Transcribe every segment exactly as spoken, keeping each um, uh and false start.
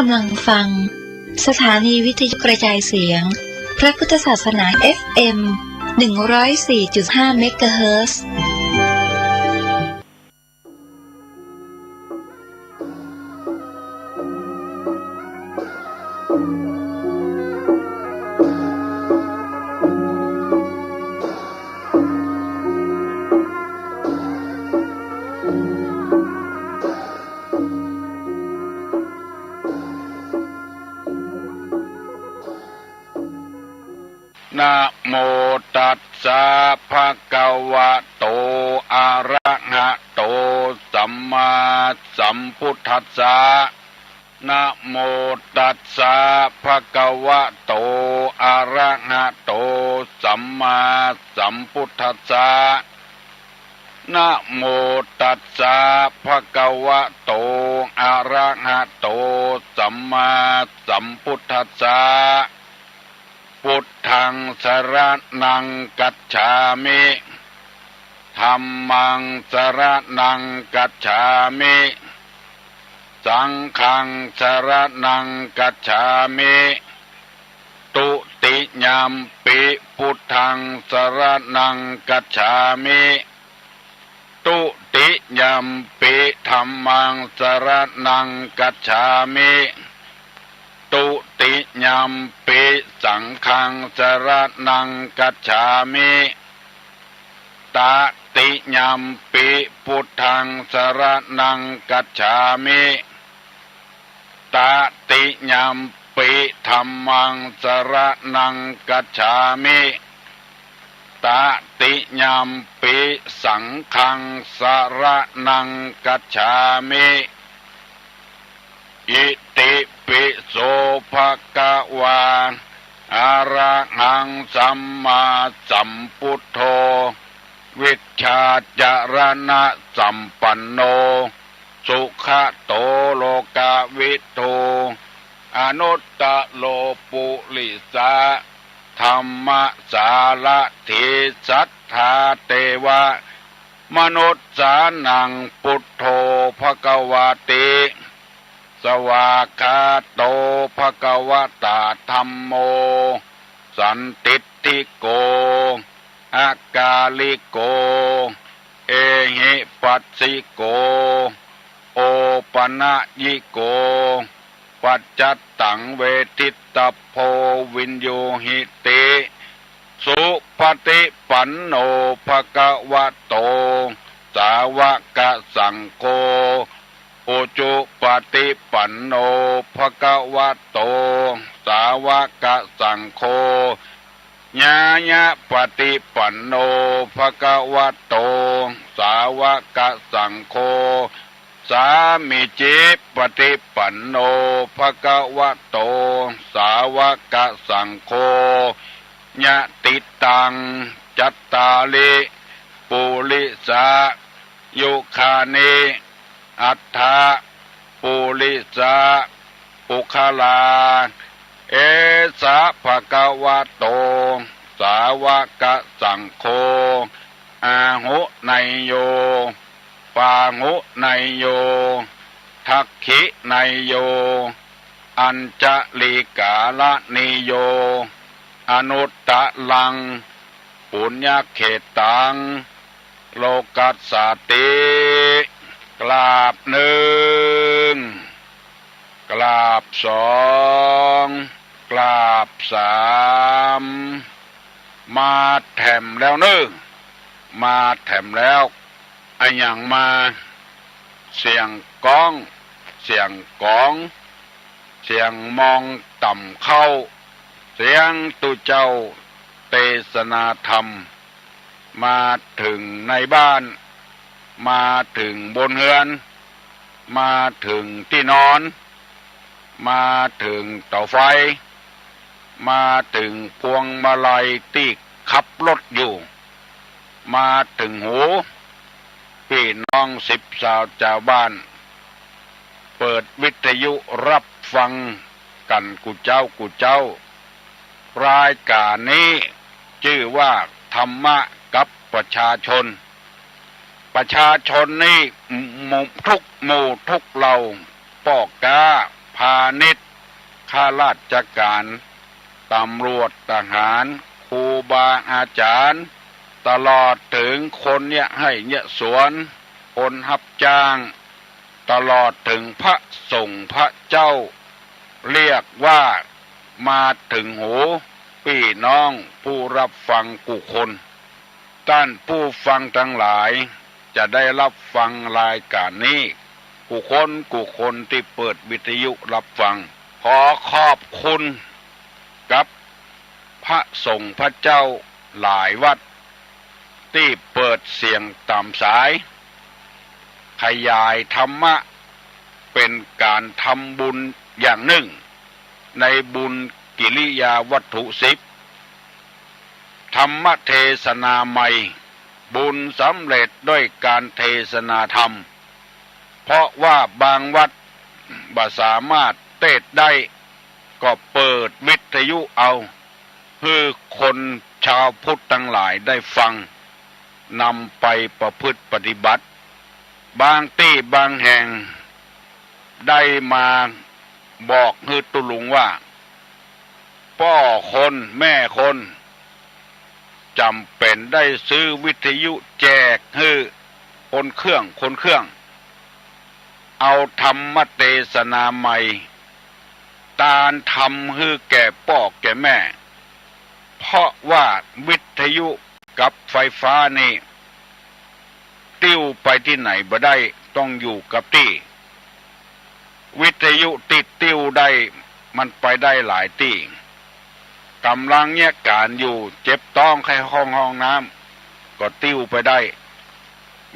กำลังฟัง สถานีวิทยุกระจายเสียง พระพุทธศาสนา เอฟเอ็ม หนึ่งร้อยสี่จุดห้า เมกะเฮิรตซ์ นะโมตัสสะ ภะคะวะโต อะระหะโต สัมมาสัมพุทธัสสะ นะโมตัสสะ ภะคะวะโต อะระหะโต สัมมาสัมพุทธัสสะ นะโมตัสสะ ภะคะวะโต อะระหะโต สัมมาสัมพุทธัสสะ พุทธังสะระณังกัจฉามิ ธัมมังสะระณังกัจฉามิ สังฆังสะระณังกัจฉามิ ตุติยัมปิ พุทธังสะระณังกัจฉามิ ตุติยัมปิ ธัมมังสะระณังกัจฉามิ ตุติยัมปิ สังฆังสะระณังกัจฉามิ ตะติยัมปิ พุทธังสะระณังกัจฉามิ ตะติยัมปิ ธัมมังสะระณังกัจฉามิ ตะติยัมปิ สังฆังสะระณังกัจฉามิ อิติปิโส ภะคะวา อะระหัง สัมมาสัมพุทโธ วิชชาจะระณะสัมปันโน สุขะโต โลกะวิทู อนุตตะโร ปุริสะธัมมะสารถี สัทธาเตวะมนุสสานัง พุทโธ ภะคะวาติ สวากขาโต ภะคะวะตะ ธัมโม สันทิฏฐิโก อะกาลิโก เอหิปัสสิโก โอปะนะยิโก ปัจจัตตัง เวทิตตะโพ วิญญูหิติ สุปะฏิปันโน ภะคะวะโต สาวะกะสังโฆ อุจุปะฏิปันโน ภะคะวะโต สาวะกะสังโฆ ญาณะปะฏิปันโน ภะคะวะโต สาวะกะสังโฆ สามีจิปะฏิปันโน ภะคะวะโต สาวะกะสังโฆ ยะติตัง จัตตาริ ปุริสา ยุคานิ อัฏฐะ ปุริสะ ปุคคลา เอสะ ภะคะวะโต สาวะกะสังโฆ อาหุเนยโย ปาหุเนยโย ทักขิเนยโย อัญชลีกาละนีโย อนุตตะรัง ปุญญะเขตตัง โลกัสสาติ กราบหนึ่ง กราบสอง กราบสาม มาแถมแล้วเนอะ มาแถมแล้ว อะหยังมา เสียงก้อง เสียงก๋อง เสียงมองต่ำเข้า เสียงตุ๊เจ้าเตสนาธรรม มาเถิงในบ้าน มาเถิงบนเฮือน มาเถิงตี้นอน มาเถิงเต๋าไฟ มาเถิงพวงมาลัยตี้ขับรถอยู่ มาเถิงหูปี้น้องสิบสาวจาวบ้าน เปิดวิทยุฮับฟังกั๋นกู้เจ๊ากู้เจ๊า รายก๋านนี้จื้อว่าธรรมะกับประชาชน ประชาชนนี่หมู่ ทุกหมู่ทุกเหล่า ป้อก๊า พาณิชย์ ข้าราชก๋าน ต๋ำรวจ ทหาร ครูบาอาจ๋ารย์ ตลอดเถิงคนเยียะไฮ่เยียะสวน คนฮับจ้าง ตลอดเถิงพระสงฆ์พระเจ้า เรียกว่ามาเถิงหูปี้น้องผู้ฮับฟังกู้คน ต้านผู้ฟังตังหลายจะได้ฮับฟังรายก๋านนี้ กู้คนกู้คนตี้เปิดวิทยุฮับฟัง ขอขอบคุณกับพระสงฆ์พระเจ้าหลายวัดตี้เปิดเสียงต๋ามสาย ขยายธรรมะ เป๋นก๋านทำบุญอย่างนึ่ง ในบุญกิริยาวัตถุสิบ ธรรมเทศนาใหม่ บุญสำเร็จด้วยก๋านเทศนาธรรม เพราะว่าบางวัดบ่สามารถเตสน์ได้ ก็เปิดวิทยุเอา หื้อคนจาวพุทธตังหลายได้ฟัง นำไปประพฤติปฏิบัติ บางตี้บางแห่ง ได้มาบอกหื้อตุ๊ลุงว่า ป้อคนแม่คน จ๋ำเป๋นได้ซื้อวิทยุแจกหื้อคนเครื่องคนเครื่อง เอาธรรมเทศนาใหม่ ตานทำหื้อแก่ป้อแก่แม่ เพราะว่าวิทยุกับไฟฟ้านี่ ติ้วไปตี้ไหนบ่ได้ ต้องอยู่กับตี้ วิทยุตี้ติ้วได้ มันไปได้หลายตี้ ก๋ำลังเยียะก๋านอยู่ เจ็บต๊องใค่ห้องห้องน้ำ ก็ติ้วไปได้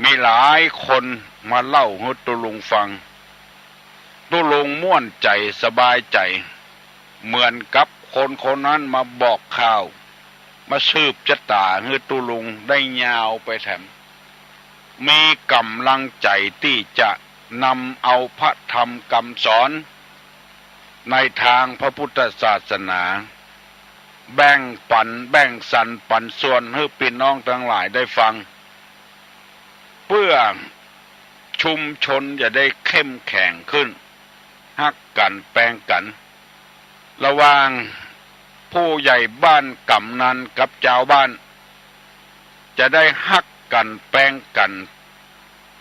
มีหลายคนมาเล่าหื้อตุ๊ลุงฟัง ตุ๊ลุงม่วนใจ๋สบายใจ๋ เหมือนกับคนคนนั้นมาบอกข่าว มาสืบจะต๋าหื้อตุ๊ลุงได้ยาวไปแถม มีก๋ำลังใจ๋ตี้จะนำเอาพระธรรมกำสอน ในตางพระพุทธศาสนา แบ่งปั๋นแบ่งสรรปั๋นส่วนหื้อปี้น้องตังหลายได้ฟัง เปื้อชุมชนจะได้เข้มแข็งขึ้น ฮักกั๋นแปงกั๋น ระหว่างผู้ใหญ่บ้านก๋ำนันกับจาวบ้าน จะได้ฮักกั๋นแปงกั๋น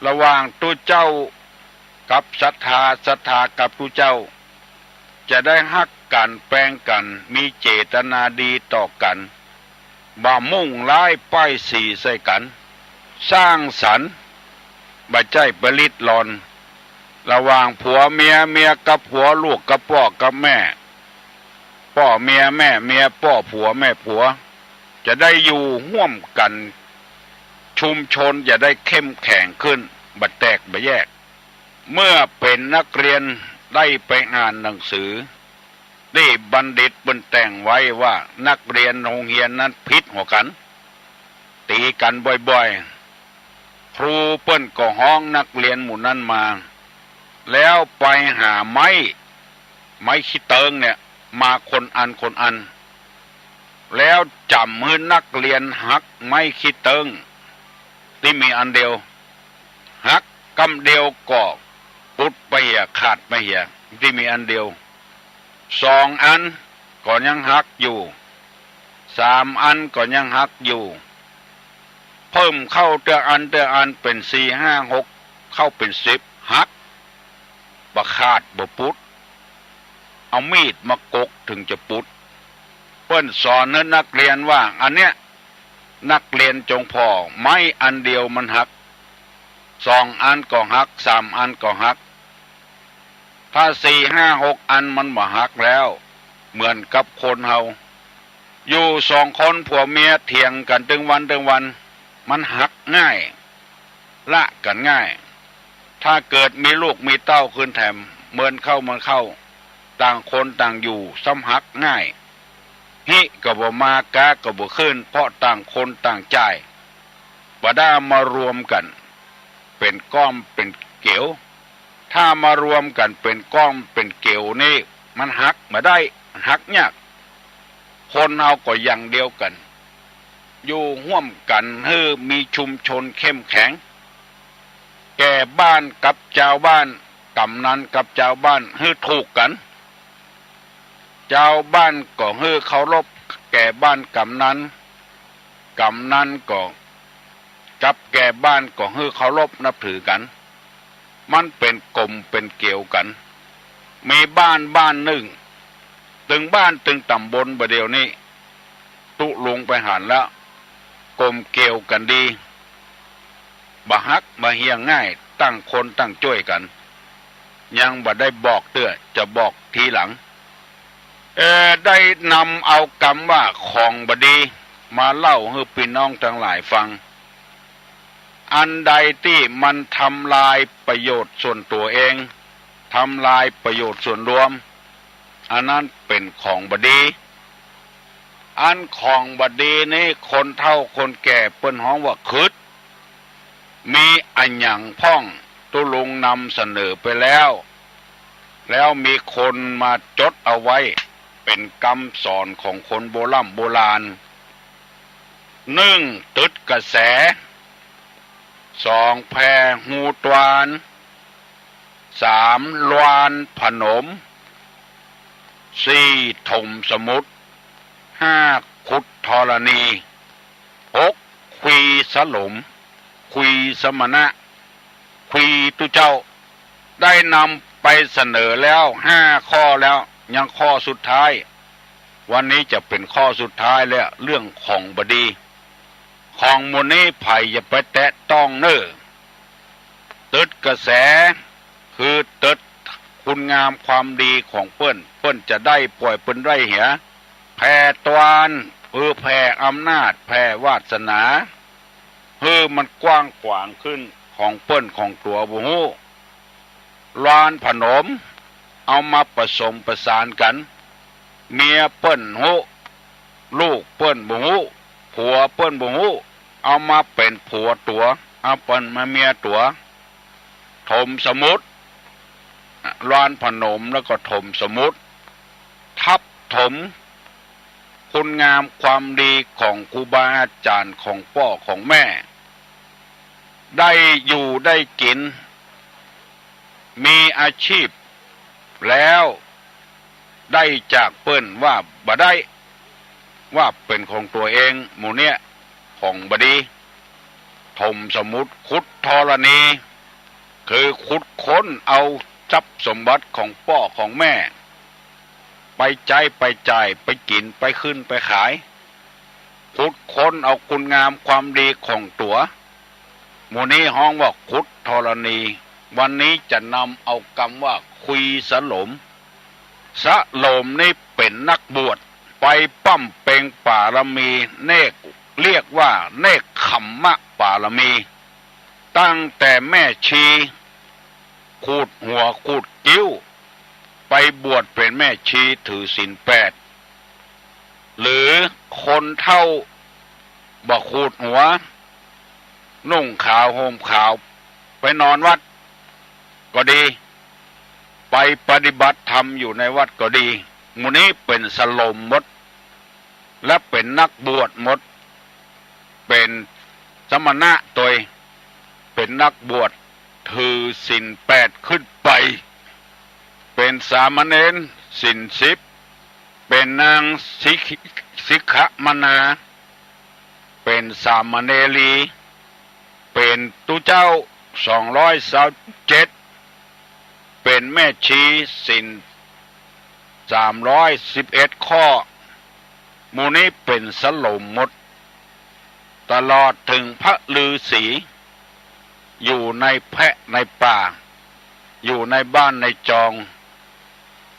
ระหว่างตุ๊เจ้ากับศรัทธา ศรัทธากับตุ๊เจ้า จะได้ฮักกั๋นแปงกั๋น มีเจตนาดีต่อกั๋น บ่มุ่งร้ายป้ายสีใส่กั๋น สร้างสรรค์ บ่ใจ้ไปริดรอน ระหว่างผัวเมีย เมียกับผัว ลูกกับป้อกับแม่ ป้อเมียแม่เมีย ป้อผัวแม่ผัว จะได้อยู่ฮ่วมกั๋น ชุมชนจะได้เข้มแข็งขึ้น บ่แตกบ่แยก เมื่อเป๋นนักเรียนได้ไปอ่านหนังสือ ตี้บัณฑิตเปิ้นแต่งไว้ว่านักเรียนโฮงเฮียนนั้นผิดหัวกั๋น ตี๋กั๋นบ่อยๆ ครูเปิ้นก็ฮ้องนักเรียนหมู่นั้นมา แล้วไปหาไม้ ไม้ขี้เติงเนี่ย มาคนอันคนอัน แล้วจ๋ำหื้อนักเรียนหักไม้ขี้เติงตี้มีอันเดียว หักกำเดียวก็ปุดไปเหีย ขาดไปเหีย ตี้มีอันเดียว สองอันก็ยังหักอยู่ สามอันก็ยังหักอยู่ เพิ่มเข้าเตื้ออันเตื้ออันเป๋นสี่ห้าหก เข้าเป๋นสิบ หัก บ่ขาดบ่ปุด เอามีดมากกเถิงจะปุด เปิ้นสอนหื้อนักเรียนว่า อันเนี้ย นักเรียนจงผ่อ ไม้อันเดียวมันหัก สองอันก็หัก สามอันก็หัก ถ้าสี่ห้าหกอันมันบ่หักแล้ว เหมือนกับคนเฮา อยู่สองคนผัวเมียเถียงกั๋นตึงวันตึงวัน มันหักง่าย ละกั๋นง่าย ถ้าเกิดมีลูกมีเต้าขึ้นแถม เมินเข้าเมินเข้า ต่างคนต่างอยู่ ซ้ำหักง่าย ฮิก็บ่มา ก๊าก็บ่ขึ้น เพราะต่างคนต่างจ่าย บ่ได้มารวมกั๋นเป๋นก้อมเป๋นเก๋ว ถ้ามารวมกั๋นเป๋นก้อมเป๋นเก๋วนี่ มันหักบ่ได้ หักยาก คนเฮาก็อย่างเดียวกั๋น อยู่ฮ่วมกั๋นหื้อมีชุมชนเข้มแข็ง แก่บ้านกับจาวบ้าน กำนันกับจาวบ้านหื้อถูกกั๋น จาวบ้านก็หื้อเคารพแก่บ้านกำนัน กำนันก็ กับแก่บ้านก็หื้อเคารพนับถือกั๋น มันเป๋นก๋ลมเป๋นเกลียวกั๋น มีบ้านบ้านนึ่ง ตึงบ้านตึงต๋ำบลบ่าเดี่ยวนี้ ตุ๊ลุงไปหันแล้ว ก๋ลมเกลียวกั๋นดี บ่หักบ่เหี่ยงง่าย ต่างคนต่างจ้วยกั๋น ยังบ่ได้บอกเตื้อ จะบอกทีหลัง เอ่อ ได้นำเอากำว่าของบ่ดีมาเล่าหื้อปี้น้องตังหลายฟัง อันใดตี้มันทำลายประโยชน์ส่วนตั๋วเอง ทำลายประโยชน์ส่วนรวม อันนั้นเป๋นของบ่ดี อันของบ่ดีนี้คนเฒ่าคนแก่เปิ้นฮ้องว่าขึด มีอะหยังพ่อง ตุ๊ลุงนำเสนอไปแล้ว แล้วมีคนมาจดเอาไว้ เป๋นกำสอนของคนโบร่ำโบราณ นึ่ง ตึดกระแส สอง แผ่ฮูตวาน สาม ลวานผนม สี่ ถมสมุทร ห้า ขุดธรณี หก คุยสลม คุยสมณะ คุยตุ๊เจ้า ได้นำไปเสนอแล้วห้าข้อแล้ว ยังข้อสุดท้าย วันนี้จะเป๋นข้อสุดท้ายแล้ว เรื่องของบ่ดี ของหมู่นี้ใผอย่าไปแตะต้องเน่อ ตึดกระแส คือตึดคุณงามความดีของเปิ้น เปิ้นจะได้ป่อยเปิ้นได้เหีย แผ่ตวาน คือแผ่อำนาจ แผ่วาสนา หื้อมันกว้างขวางขึ้น ของเปิ้นของตั๋วบ่ฮู้ ลวานผนม เอามาผสมประสานกั๋น เมียเปิ้นฮู้ ลูกเปิ้นบ่ฮู้ ผัวเปิ้นบ่ฮู้ เอามาเป๋นผัวตั๋ว เอาเปิ้นมาเมียตั๋ว ถมสมุทร ลวานผนมแล้วก็ถมสมุทร ทับถม คุณงามความดีของครูบาอาจ๋ารย์ของป้อของแม่ ได้อยู่ได้กิ๋น มีอาชีพ แล้วได้จากเปิ้นว่าบ่ได้ ว่าเป๋นของตั๋วเอง หมู่เนี้ยของบ่ดี ถมสมุทร ขุดธรณี คือขุดค้นเอาทรัพย์สมบัติของป้อของแม่ ไปใจ๊ไปจ่าย ไปกิ๋น ไปขึ้นไปขาย ขุดค้นเอาคุณงามความดีของตั๋ว หมู่นี้ฮ้องว่าขุดธรณี วันนี้จะนำเอากำว่าคุยสลม สลมนี่เป๋นนักบวช ไปบำเพ็งปารมี เนก เรียกว่าเนกขัมมะปารมี ตั้งแต่แม่ชี ขูดหัวขูดคิ้ว ไปบวชเป๋นแม่ชีถือศีลแปด หรือคนเฒ่าบ่ขูดหัว นุ่งขาวห่มขาว ไปนอนวัดก็ดี ไปปฏิบัติธรรมอยู่ในวัดก็ดี หมู่นี้เป๋นสลมหมด และเป๋นนักบวชหมด เป๋นสมณะตวย เป๋นนักบวชถือศีลแปดขึ้นไป เป๋นสามเณรศีลสิบ เป๋นนางสิกข สิกขมนา เป๋นสามเณรี เป๋นตุ๊เจ้า สองร้อยซาวเจ็ด เป๋นแม่ชีศีล สามร้อยสิบเอ็ดข้อ หมู่นี้เป๋นสลมหมด ตลอดเถิงพระฤๅษี อยู่ในแพะในป่า อยู่ในบ้านในจอง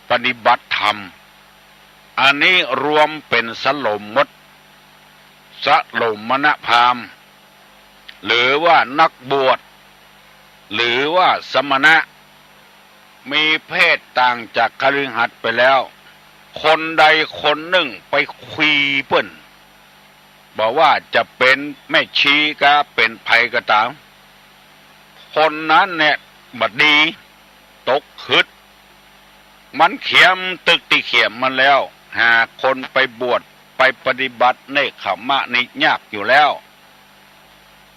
ปฏิบัติธรรม อันนี้รวมเป๋นสลมหมด สลมมณพราหมณ์ หรือว่านักบวช หรือว่าสมณะ มีเพศต่างจากคฤหัสถ์ไปแล้ว คนใดคนนึ่งไปคุยเปิ้น บ่ว่าจะเป๋นแม่ชีกา เป๋นใผก็ต๋าม คนนั้นเนี่ยบ่ดี ตกขึด มันเขียมตึกตี้เขียมมันแล้ว หาคนไปบวช ไปปฏิบัติเนกขัมมะนี่ยากอยู่แล้ว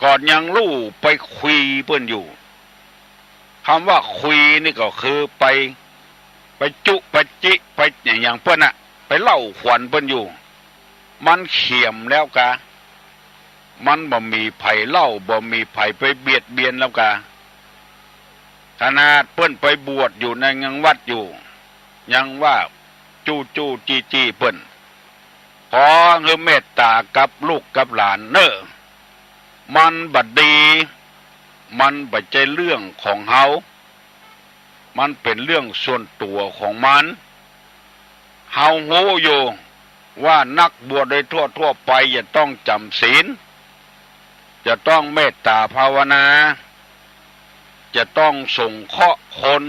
ก็ยังลู่ไปคุยเปิ้นอยู่ กำว่าคุยนี่ก็คือไป ไปจุไปจิ ไปอะหยังเปิ้นน่ะ ไปเล่าขวัญเปิ้นอยู่ มันเขียมแล้วกา มันบ่มีใผเล่า บ่มีใผไปเบียดเบียนแล้วกา ขนาดเปิ้นไปบวชอยู่ในยังวัดอยู่ ยังว่าจู้จู้จี้จี้เปิ้น ขอหื้อเมตต๋ากับลูกกับหลานเน่อ มันบ่ดี มันบ่ใจ้เรื่องของเฮา มันเป๋นเรื่องส่วนตั๋วของมัน เฮาฮู้อยู่ว่านักบวชโดยทั่วๆ ไปจะต้องจ๋ำศีล จะต้องเมตต๋าภาวนา จะต้องสงเคราะห์คน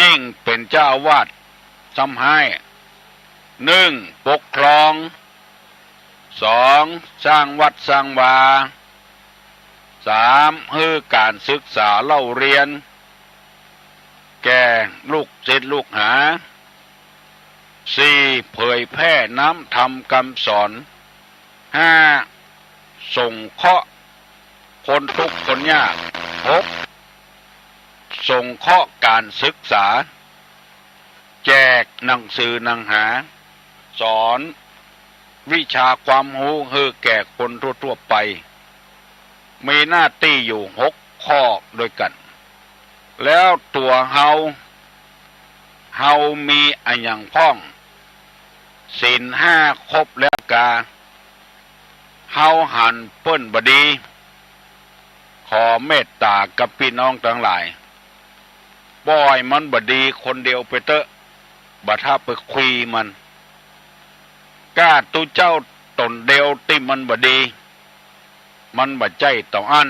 ยิ่งเป๋นเจ้าอาวาสซ้ำฮ้าย นึ่ง ปกครอง สอง สร้างวัดสร้างวา สาม หื้อก๋านศึกษาเล่าเรียน แก่ลูกศิษย์ลูกหา สี่ เผยแพร่น้ำธรรมกำสอน ห้า สงเคราะห์คนทุกข์คนยาก หก สงเคราะห์ก๋านศึกษา แจกหนังสือหนังหา สอนวิชาความฮู้หื้อแก่คนทั่วๆ ไป มีหน้าตี้อยู่หกข้อด้วยกั๋น แล้วตั๋วเฮา เฮามีอะหยังพ่อง ศีลห้าครบแล้วกา เฮาหันเปิ้นบ่ดี ขอเมตต๋ากับปี้น้องตังหลาย ป่อยมันบ่ดีคนเดียวไปเต๊อะ บ่ถ้าไปคุยมัน ก้าตุ๊เจ้าต๋นเดียวตี้มันบ่ดี มันบ่ใจ้เต้าอั้น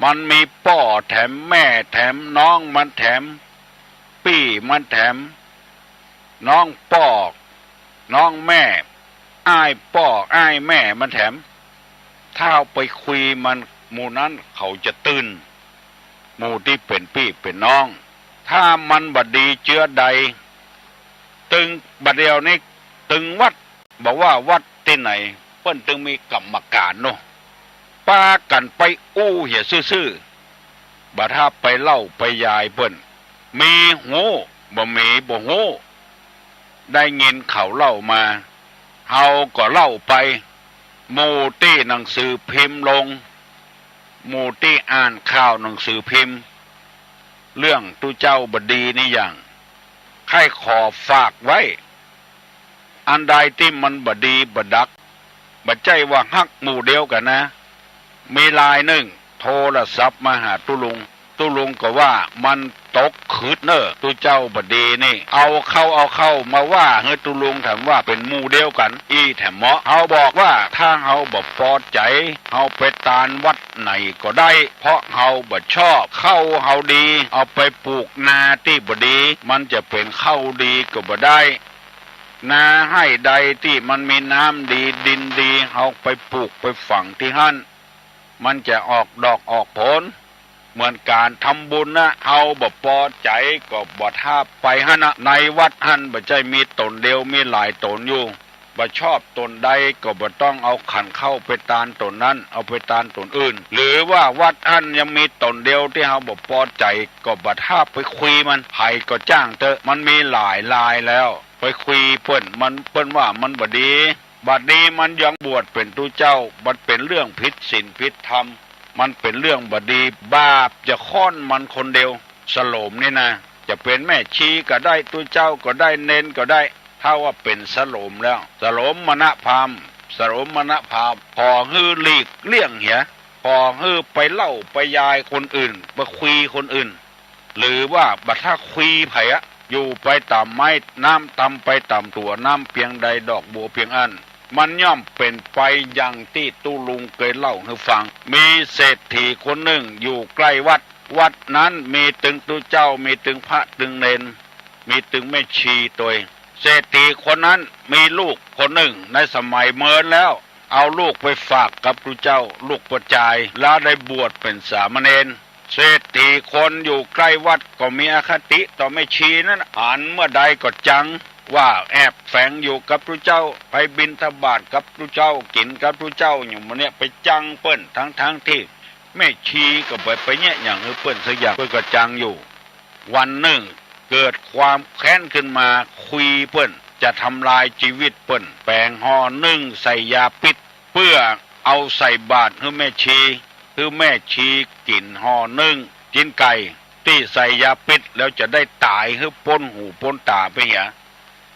มันมีป้อแถมแม่แถมน้องมันแถม ปี้มันแถม น้องป้อ น้องแม่ อ้ายป้อ อ้ายแม่มันแถม ถ้าเฮาไปคุยมัน หมู่นั้นเขาจะตื่น หมู่ตี้เป๋นปี้เป๋นน้อง ถ้ามันบ่ดีเจื้อใด ตึงบ่าเดี่ยวนี้ ตึงวัด บ่ว่าวัดตี้ไหน เปิ้นตึงมีกรรมก๋านเนาะ ปากั๋นไปอู้เหียซื่อๆ บ่ถ้าไปเล่าไปยายเปิ้น มีฮู้ บ่มีบ่ฮู้ ได้ยินเขาเล่ามา เฮาก็เล่าไป หมู่ตี้หนังสือพิมพ์ลง หมู่ตี้อ่านข่าวหนังสือพิมพ์ เรื่องตุ๊เจ้าบ่ดีนี่อย่าง ใค่ขอฝากไว้ อันใดตี้มันบ่ดีบ่ดัก บ่ใจ้ว่าฮักหมู่เดียวกั๋นนะ มีลายนึ่งโทรศัพท์มาหาตุ๊ลุง ตุ๊ลุงก็ว่ามันตกขึดเน่อ ตุ๊เจ้าบ่ดีนี่ เอาเข้าเอาเข้ามาว่าหื้อตุ๊ลุงแถมว่าเป๋นหมู่เดียวกั๋น อี้แถมเหมาะ เฮาบอกว่าถ้าเฮาบ่ปอใจ๋ เฮาไปตานวัดไหนก็ได้ เพราะเฮาบ่ชอบ ข้าวเฮาดี เอาไปปลูกนาตี้บ่ดี มันจะเป๋นข้าวดีก็บ่ได้ นาไฮ่ใดตี้มันมีน้ำดี ดินดี เฮาไปปลูกไปฝังตี้หั้น มันจะออกดอกออกผล เหมือนก๋านทำบุญนะ เฮาบ่ปอใจ๋ก็บ่ถ้าไปหั้นนะ ในวัดหั้นบ่ใจ้มีต๋นเดียว มีหลายต๋นอยู่ บ่ชอบต๋นใดก็บ่ต้องเอาขันข้าวไปตานต๋นนั้น เอาไปตานต๋นอื่น หรือว่าวัดหั้นยังมีต๋นเดียวตี้เฮาบ่ปอใจ๋ก็บ่ถ้าไปคุยมัน ใผก็จ้างเต๊อะ มันมีหลายลายแล้ว ไปคุยเปิ้น มัน เปิ้นว่ามันบ่ดี บัดนี้มันยังบวชเป๋นตุ๊เจ้า มันเป๋นเรื่องผิดศีลผิดธรรม มันเป๋นเรื่องบ่ดี บาปจะค้อนมันคนเดียว สโลมนี่นะ จะเป๋นแม่ชีก็ได้ ตุ๊เจ้าก็ได้ เณรก็ได้ ถ้าว่าเป๋นสโลมแล้ว สโลมมณพราหมณ์ สโลมมณพราหมณ์ ขอหื้อหลีกเลี่ยงเหีย ขอหื้อไปเล่าไปยายคนอื่น ไปคุยคนอื่น หรือว่าบ่ถ้าคุยใผอะ อยู่ไปต๋ามไม้น้ำ ตำไปต๋ามตั๋ว น้ำเปียงใดดอกบัวเปียงอั้น มันย่อมเป๋นไปอย่างตี้ตุ๊ลุงเกยเล่าหื้อฟัง มีเศรษฐีคนนึ่งอยู่ใก้วัด วัดนั้นมีตึงตุ๊เจ้า มีตึงพระตึงเณร มีตึงแม่ชีตวย เศรษฐีคนนั้นมีลูกคนนึ่ง ในสมัยเมินแล้ว เอาลูกไปฝากกับตุ๊เจ้า ลูกบ่จ่าย แล้วได้บวชเป๋นสามเณร เศรษฐีคนอยู่ใก้วัดก็มีอคติต่อแม่ชีนั้น หันเมื่อใดก็จัง ว่าแอบแฝงอยู่กับตุ๊เจ้า ไปบิณฑบาตกับตุ๊เจ้า กิ๋นกับตุ๊เจ้าอยู่หมู่เนี้ย ไปจังเปิ้น ทั้งๆ ตี้ แม่ชีก็บ่ไปเยียะหยังหื้อเปิ้นสักอย่าง เปิ้นก็จังอยู่ วันนึ่งเกิดความแค้นขึ้นมา คุยเปิ้น จะทำลายจีวิตเปิ้น แป๋งห่อนึ่งใส่ยาปิ๊ษ เปื้อเอาใส่บาตรหื้อแม่ชี หื้อแม่ชีกิ๋นห่อนึ่ง กิ๋นไก่ตี้ใส่ยาปิ๊ษ แล้วจะได้ต๋ายหื้อป๊นหูป๊นต๋าไปเหีย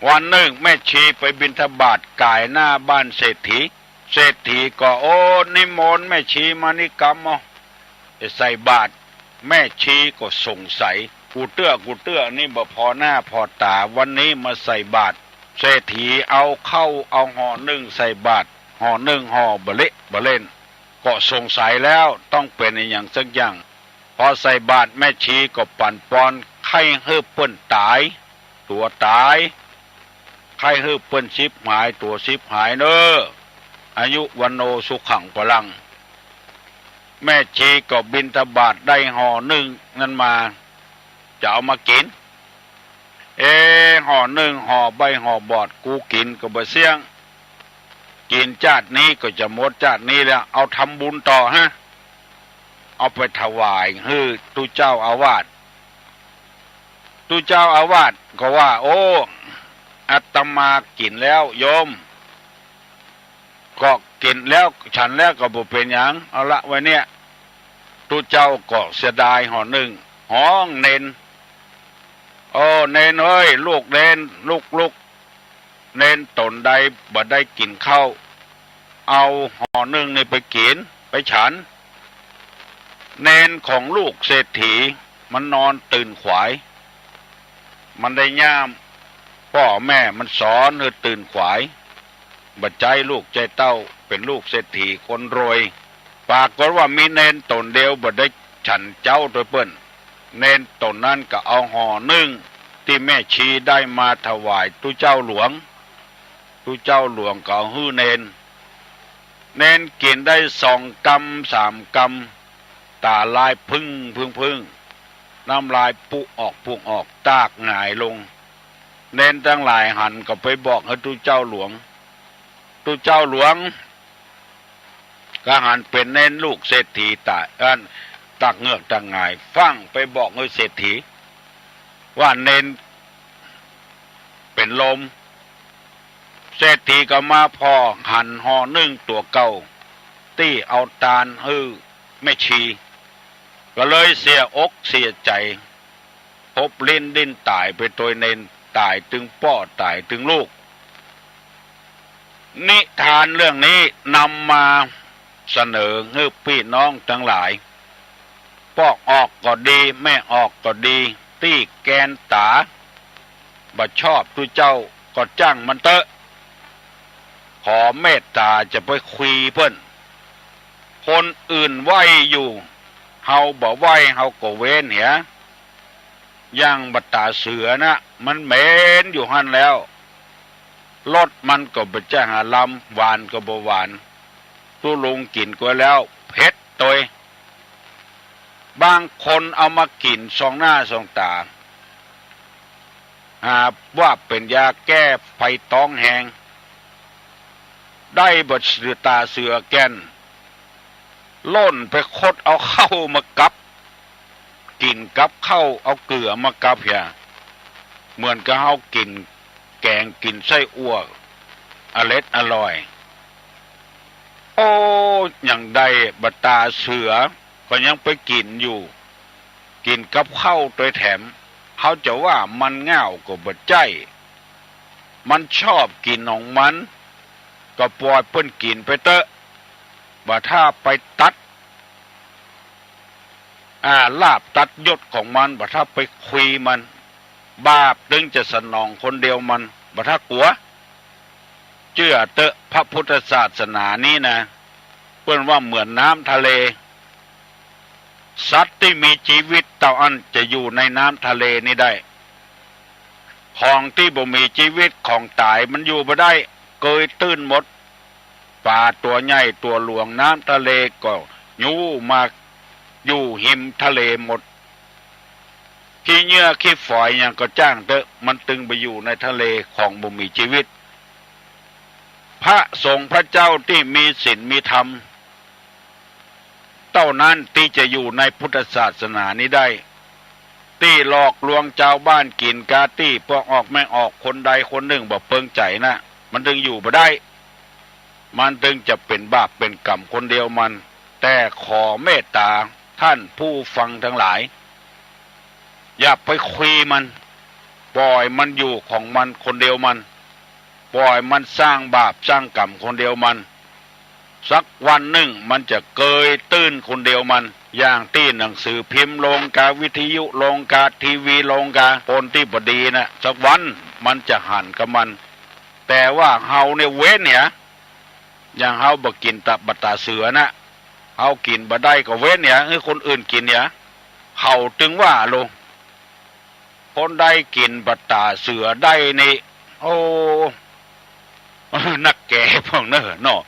วันนึ่งแม่ชีไปบิณฑบาตก๋ายหน้าบ้านเศรษฐี เศรษฐีก็ โอ้ นิมนต์แม่ชีมานิกรรมเอา ไปใส่บาตร แม่ชีก็สงสัย กูเตื้อ กูเตื้อนี่บ่ผ่อหน้าผ่อต๋า วันนี้มาใส่บาตร เศรษฐีเอาข้าวเอาห่อนึ่งใส่บาตร ห่อนึ่งห่อบ่เละบ่เล่น ก็สงสัยแล้วต้องเป๋นอะหยังสักอย่าง พอใส่บาตรแม่ชีก็ปั๋นปอน ใค่หื้อเปิ้นต๋าย ตั๋วต๋าย ใค่หื้อเปิ้นฉิบหาย ตั๋วฉิบหายเน่อ อายุ วัณโณ สุขัง พลัง แม่ชีก็บิณฑบาตได้ห่อนึ่งนั้นมา จะเอามากิ๋น เอ ห่อนึ่งห่อใบ้ห่อบอด กูกิ๋นก็บ่เสี้ยง กิ๋นจาตินี้ก็จะหมดจาตินี้แล้ว เอาทำบุญต่อฮะ เอาไปถวายหื้อตุ๊เจ้าอาวาส ตุ๊เจ้าอาวาสก็ว่า โอ้ อาตมากิ๋นแล้วโยม ก็กิ๋นแล้วฉันแล้วก็บ่เป๋นหยัง เอาละไว้เนี่ย ตุ๊เจ้าก็เสียดายห่อนึ่ง ฮ้องเณร โอ้ เณรเอ้ย ลูกเณร ลุกๆ เณรต๋นใดบ่ได้กิ๋นข้าว เอาห่อนึ่งนี่ไปกิ๋น ไปฉัน เณรของลูกเศรษฐี มันนอนตื่นขวาย มันได้ย่ามป้อแม่มันสอนหื้อตื่นขวาย บ่ใจ๊ลูกใจ๊เต้า เป๋นลูกเศรษฐีคนรวย ปรากฏว่ามีเณรต๋นเดียวบ่ได้ฉันเจ๊าตวยเปิ้น เณรต๋นนั้นก็เอาห่อนึ่งตี้แม่ชีได้มาถวายตุ๊เจ้าหลวง ตุ๊เจ้าหลวงก็เอาหื้อเณร เณรกิ๋นได้สองกำสามกำ ต๋าลายผึ้งผึ้งผึ้ง น้ำลายปุออกปุออก ตากหงายลง เณรตังหลายหันก็ไปบอกหื้อตุ๊เจ้าหลวง ตุ๊เจ้าหลวง ก็หันเป๋นเณรลูกเศรษฐีต๋าย อัน ตากเงือกตากหงาย ฟั่งไปบอกหื้อเศรษฐี ว่าเณรเป๋นลม เศรษฐีก็มาผ่อหันห่อนึ่งตั๋วเก่า ตี้เอาตานหื้อแม่ชี ก็เลยเสียอกเสียใจ๋ พบลิ้นดิ้นต๋ายไปตวยเณร ต๋ายตึงป้อต๋ายตึงลูก นิทานเรื่องนี้นำมาเสนอหื้อปี้น้องตังหลาย ป้อออกก็ดี แม่ออกก็ดี ตี้แกนต๋าบ่ชอบตุ๊เจ้าก็จ้างมันเต๊อะ ขอเมตต๋าจะไปคุยเปิ้น คนอื่นไหว้อยู่ เฮาบ่ไหว้ เฮาก็เว้นเหีย อย่างบ่าต๋าเสือนะ มันเหม็นอยู่หั้นแล้ว รสมันก็บ่ใจ้หาลำ หวานก็บ่หวาน ตุ๊ลุงกิ๋นก็แล้วเผ็ดตวย บางคนเอามากิ๋นส่องหน้าส่องต๋า หาว่าเป๋นยาแก้ไฟต๊องแฮง ได้บ่าต๋าเสือแก่น ล่นไปคดเอาข้าวมากับ กิ๋นกับข้าว เอาเกลือมากับเหีย เหมือนกับเฮากิ๋นแก๋งกิ๋นไส้อั่ว อร็ดอร่อย โอ้ ยังได้บ่าต๋าเสือ ก็ยังไปกิ๋นอยู่ กิ๋นกับข้าวตวยแถม เฮาจะว่ามันง่าวก็บ่ใจ้ มันชอบกิ๋นของมัน ก็ปล่อยเปิ้นกิ๋นไปเต๊อะ บ่าถ้าไปตัด อ่า ลาภตัดยศของมัน บ่าถ้าไปคุยมัน บาปตึงจะสนองคนเดียวมัน บ่าถ้ากั๋ว เจื้อเต๊อะ พระพุทธศาสนานี้นะ เปิ้นว่าเหมือนน้ำทะเล สัตว์ตี้มีจีวิตเต้าอั้นจะอยู่ในน้ำทะเลนี้ได้ ของตี้บ่มีจีวิต ของต๋ายมันอยู่บ่ได้ เกยตื้นหมด ป๋าตั๋วใหญ่ตั๋วหลวง น้ำทะเลก็ยู้มาอยู่ฮิมทะเลหมด ขี้เยื่อขี้ฝอยหยังก็จ้างเต๊อะ มันตึงไปอยู่ในทะเลของบ่มีจีวิต พระสงฆ์พระเจ้าตี้มีศีลมีธรรม เต้านั้นตี้จะอยู่ในพุทธศาสนานี้ได้ ตี้หลอกลวงจาวบ้านกิ๋นกาตี้ป้อออกแม่ออกคนใดคนนึ่งบ่เปิงใจ๋นะ มันตึงอยู่บ่ได้ มันตึงจะเป๋นบาปเป๋นก๋รรมคนเดียวมัน แต่ขอเมตต๋าท่านผู้ฟังตังหลาย อย่าไปคุยมัน ป่อยมันอยู่ของมันคนเดียวมัน ป่อยมันสร้างบาปสร้างก๋รรมคนเดียวมัน สักวันนึ่งมันจะเกยตื้นคนเดียวมัน อย่างตี้หนังสือพิมพ์ลงกา วิทยุลงกา ทีวีลงกา คนตี้บ่ดีนะ สักวันมันจะหันกับมัน แต่ว่าเฮาเนี่ยเว้นเหีย อย่างเฮาบ่กิ๋นตะ บ่ต๋าเสือนะ เฮากิ๋นบ่ได้ก็เว้นเหีย หื้อคนอื่นกิ๋นเหีย เขาตึงว่าโล คนใดกิ๋นบ่ต๋าเสือได้นี่ โอ้ นักแก่พ่องเน่อเนาะ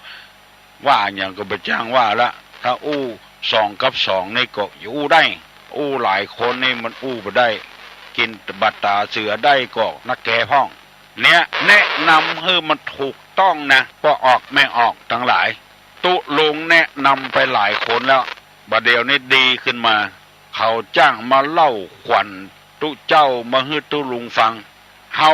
ว่าหยังก็บ่จ้างว่าละ ถ้าอู้สองกับสองนี่ก็อู้ได้ อู้หลายคนนี่มันอู้บ่ได้ กิ๋นบ่ต๋าเสือได้ก็นักแก่พ่อง เนี่ย แนะนำหื้อมันถูกต้องนะ ป้อออกแม่ออกตังหลาย ตุ๊ลุงแนะนำไปหลายคนแล้ว บ่าเดี่ยวนี้ดีขึ้นมา เขาจ้างมาเล่าขวัญตุ๊เจ้ามาหื้อตุ๊ลุงฟัง เฮา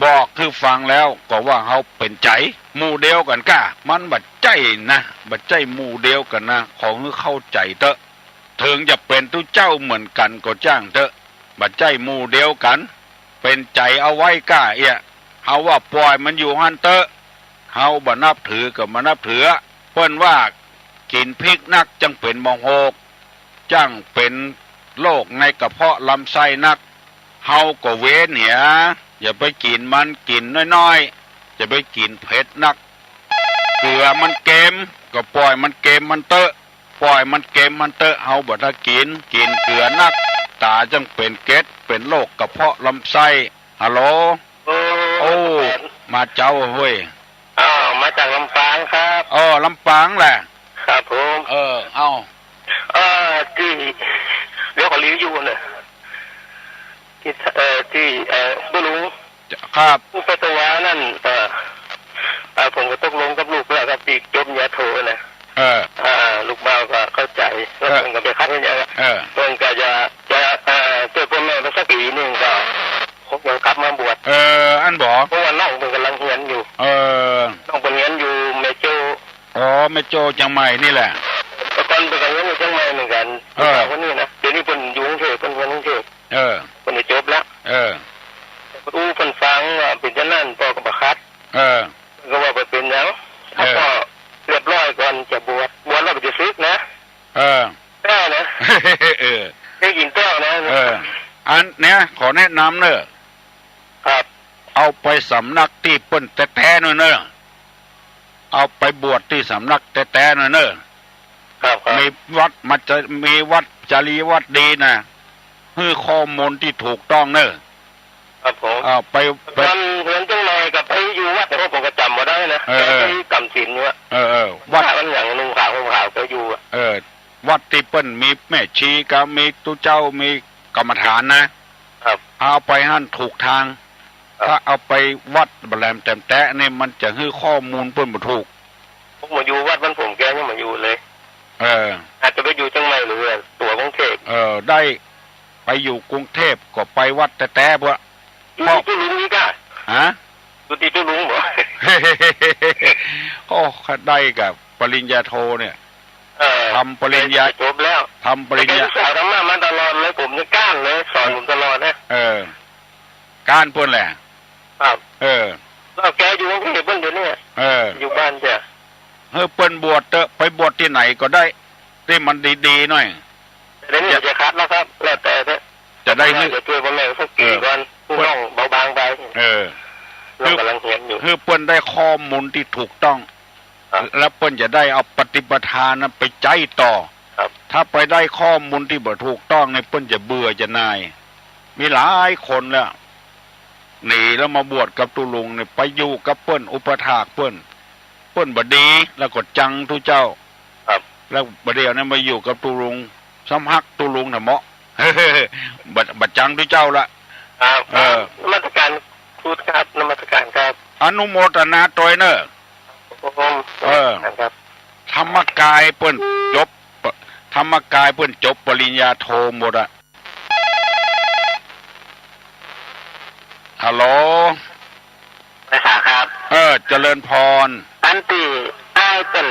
บอกหื้อฟังแล้วก็ว่าเฮาเป๋นใจ๋ หมู่เดียวกั๋นก้า มันบ่ใจ้นะ บ่ใจ้หมู่เดียวกั๋นนะ ขอหื้อเข้าใจ๋เต๊อะ เถิงจะเป๋นตุ๊เจ้าเหมือนกั๋นก็จ้างเต๊อะ บ่ใจ้หมู่เดียวกั๋น เป๋นใจ๋เอาไว้ก้าเอี้ย เฮาว่าป่อยมันอยู่หั้นเต๊อะ เฮาบ่นับถือก็บ่นับถือ เปิ้นว่ากิ๋นพริกนักจั้งเป๋นมะโหก จั้งเป๋นโรคในกระเพาะลำไส้นัก เฮาก็เว้นเหีย อย่าไปกิ๋นมัน กิ๋นน้อยๆ อย่าไปกิ๋นเผ็ดนัก เกลือมันเกม ก็ป่อยมันเกมมันเต๊อะ ป่อยมันเกมมันเต๊อะ เฮาบ่ถ้ากิ๋น กิ๋นเกลือนัก ต๋าจั้งเป๋นเกล็ด เป๋นโรคกระเพาะลำไส้ ฮัลโหล โอ้ โอ้ มาเจ๊าเฮ้ย อ้าว มาจากลำปางครับ เออ ลำปางแหละ ครับผม เออ เอา เอ่อ ตี้ เดี๋ยวขอรีวิวหน่อย ตี้ เอ่อ ตี้ เอ่อ ตุ๊ลุง ครับ ผู้ไปถวายนั่น เอ่อ เอ่อ ผมก็ตกลงกับลูกแล้วครับ ตี้จบปริญญาโทนะ เออ อ่า ลูกบ่าวก็เข้าใจ๋ แล้ว เออ เปิ้นก็ไปคัดเฮียน เออ เปิ้นก็จะ จะ เอ่อ จ้วยป้อแม่ไปสักปี๋นึ่งก็ ผมก็กลับมาบวช เออ อั้นบ่ เพราะว่าน้องเปิ้นก่ำลังเฮียนอยู่ เออ น้องเปิ้นเฮียนอยู่แม่โจ้ อ๋อ แม่โจ้เจียงใหม่นี่แหละ แต่ก่อนเปิ้นก่ำเฮียนอยู่เจียงใหม่เหมือนกั๋น เออ ลูกสาวคนนี้นะ เดี๋ยวนี้เปิ้นอยู่กรุงเทพฯ เปิ้นเฮียนกรุงเทพฯ เออ เปิ้นได้จบแล้ว เออ อู้เปิ้นฟังว่าเป๋นจานั้น ป้อก็บ่ขัด เออ ก็ว่าบ่เป๋นหยัง เออ ถ้าป้อเรียบร้อยก่อนจะบวช บวชแล้วบ่จะสึกนะ เออ แต๊นะ เออ ได้ยิ๋นแต๊นะ เออ อันเนี้ยขอแนะนำเน่อ ครับ เอาไปสำนักตี้เปิ้นแต๊ๆ หน่อยเน่อ เอาไปบวชตี้สำนักแต๊ๆ หน่อยเน่อ ครับ ครับ มีวัดมาจะ มีวัดจริยวัตรดีนะ หื้อข้อมูลตี้ถูกต้องเน่อ ครับผม อ่า ไป ไป ต๋อนเฮียนเจียงใหม่ก็ไปอยู่วัด แต่ว่าผมก็จ๋ำบ่ได้นะ เออ ไปกำศีลอยู่อะ เออ เออ วัด พระมันหยังนุ่งขาวห่มขาวก็อยู่อะ เออ วัดตี้เปิ้นมีแม่ชีกา มีตุ๊เจ้า มีกรรมฐานนะ ครับ เอาไปหั้นถูกตาง ครับ ถ้าเอาไปวัดบ่แหลมแต๊ๆ นี่มันจะหื้อข้อมูลเปิ้นบ่ถูก ผมมาอยู่วัดมัน ผมแกยังมาอยู่เลย เออ อาจจะไปอยู่เจียงใหม่หรือตั๋วกรุงเทพฯ เออ ได้ ไปอยู่กรุงเทพฯก็ไปวัดแต๊ๆ พวก อยู่ตี้ตุ๊ลุงนี่ก้า ฮะ อยู่ตี้ตุ๊ลุงบ่ โอ้ ได้กับปริญญาโทเนี่ย เออ ทำปริญญา จบแล้ว ทำปริญญา แต่แกศึกษาธรรมะมาตลอดเลย ผมยังก้านเลย สอนผมตลอดนะ เออ ก้านเปิ้นแหละ ครับ เออ แล้วแกอยู่กรุงเทพฯเปิ้นเดี๋ยวนี้ เออ อยู่บ้านจ้ะ หื้อเปิ้นบวชเต๊อะ ไปบวชตี้ไหนก็ได้ ตี้มันดีๆ หน่อย เดี๋ยวนี้จะขัดแล้วครับ แล้วแต่เต๊อะ จะได้หื้อ จะจ้วยป้อแม่สักปี๋ก่อน เออ ผู้น้องเบาบางไป เออ น้องก่ำลังเฮียนอยู่ หื้อเปิ้นได้ข้อมูลตี้ถูกต้อง ครับ แล้วเปิ้นจะได้เอาปฏิปทานั้นไปใจ๊ต่อ ครับ ถ้าไปได้ข้อมูลตี้บ่ถูกต้องเนี่ย เปิ้นจะเบื่อจะหน่าย มีหลายคนแล้ว หนีแล้วมาบวชกับตุ๊ลุงเนี่ย ไปอยู่กับเปิ้น อุปัฏฐากเปิ้น เปิ้นบ่ดี แล้วก็จังตุ๊เจ้า ครับ แล้วบ่าเดี่ยวนี้มาอยู่กับตุ๊ลุง ซ้ำฮักตุ๊ลุงแท้เหมาะ บ่ บ่จังตุ๊เจ้าละ ครับ เออ นมัสการครูครับ นมัสการครับ อนุโมทนาตวยเน่อ ครับผม เออ ครับ ธรรมกายเปิ้นจบ ธรรมกายเปิ้นจบปริญญาโทหมดอะ ฮัลโหล ไปสาครับ เออ เจริญพร อันตี้อ้ายเปิ้น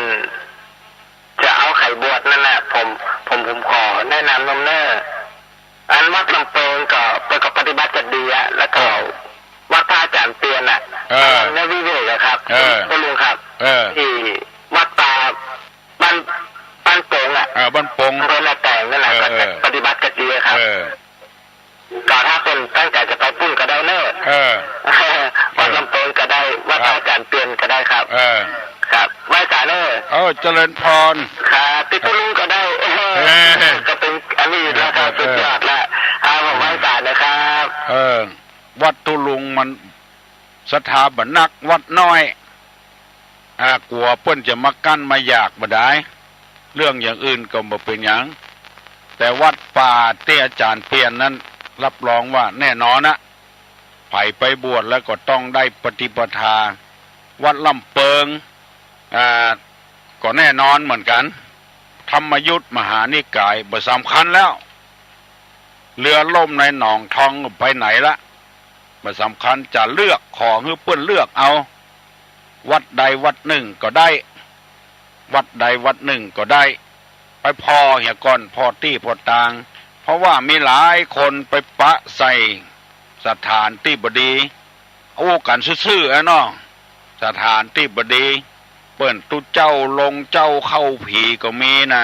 จะเอาใค่บวชนั่นน่ะ ผม ผม ผมขอแนะนำนำเน่อ อันวัดลำเปิงก็ เปิ้นก็ปฏิบัติกั๋นดีอะ แล้วก็ เออ วัดพระอาจารย์เปียนน่ะ เออ ในวิเวกอะครับ เออ คุณลุงครับ เออ ตี้วัดป่า บ้าน บ้านโป่งอะ เออ บ้านโป่ง อำเภอแม่แตงนั่นแหละ เออ ก็จะ เออ ปฏิบัติกั๋นดีอะครับ เออ ก็ถ้าเปิ้นตั้งใจ๋จะไปปุ้นก็ได้เน่อ เออ วัดลำเปิงก็ได้ วัดพระอาจารย์เปียนก็ได้ครับ เออ ครับ ไหว้สาเน่อ เออ เจริญพร ครับ ติดตุลุงก็ได้ เออ เออ ก็เป๋นอันนี้แล้วครับ เออ เออ สุดยอดละ ครับ ผมไหว้สานะครับ เออ วัดตุลุงมันศรัทธาบ่นัก วัดน้อย อ่า กั๋วเปิ้นจะมากั้นมาอยากบ่ดาย เรื่องอย่างอื่นก็บ่เป๋นหยัง แต่วัดป่าตี้อาจ๋ารย์เปียนนั้น รับรองว่าแน่นอนนะ ใผไปบวชแล้วก็ต้องได้ปฏิปทา วัดลำเปิง อ่า ก็แน่นอนเหมือนกั๋น ธรรมยุตมหานิกาย บ่สำคัญแล้ว เรือล่มในหนองทองไปไหนละ บ่สำคัญ จะเลือก ขอหื้อเปิ้นเลือกเอา วัดใดวัดนึ่งก็ได้ วัดใดวัดนึ่งก็ได้ ไปผ่อเหียก่อน ผ่อตี้ผ่อตาง เพราะว่ามีหลายคนไปปะใส่สถานตี้บ่ดี อู้กั๋นซื่อๆ อะเนาะ สถานตี้บ่ดี เปิ้นตุ๊เจ้าลงเจ้าเข้าผีก็มีนะ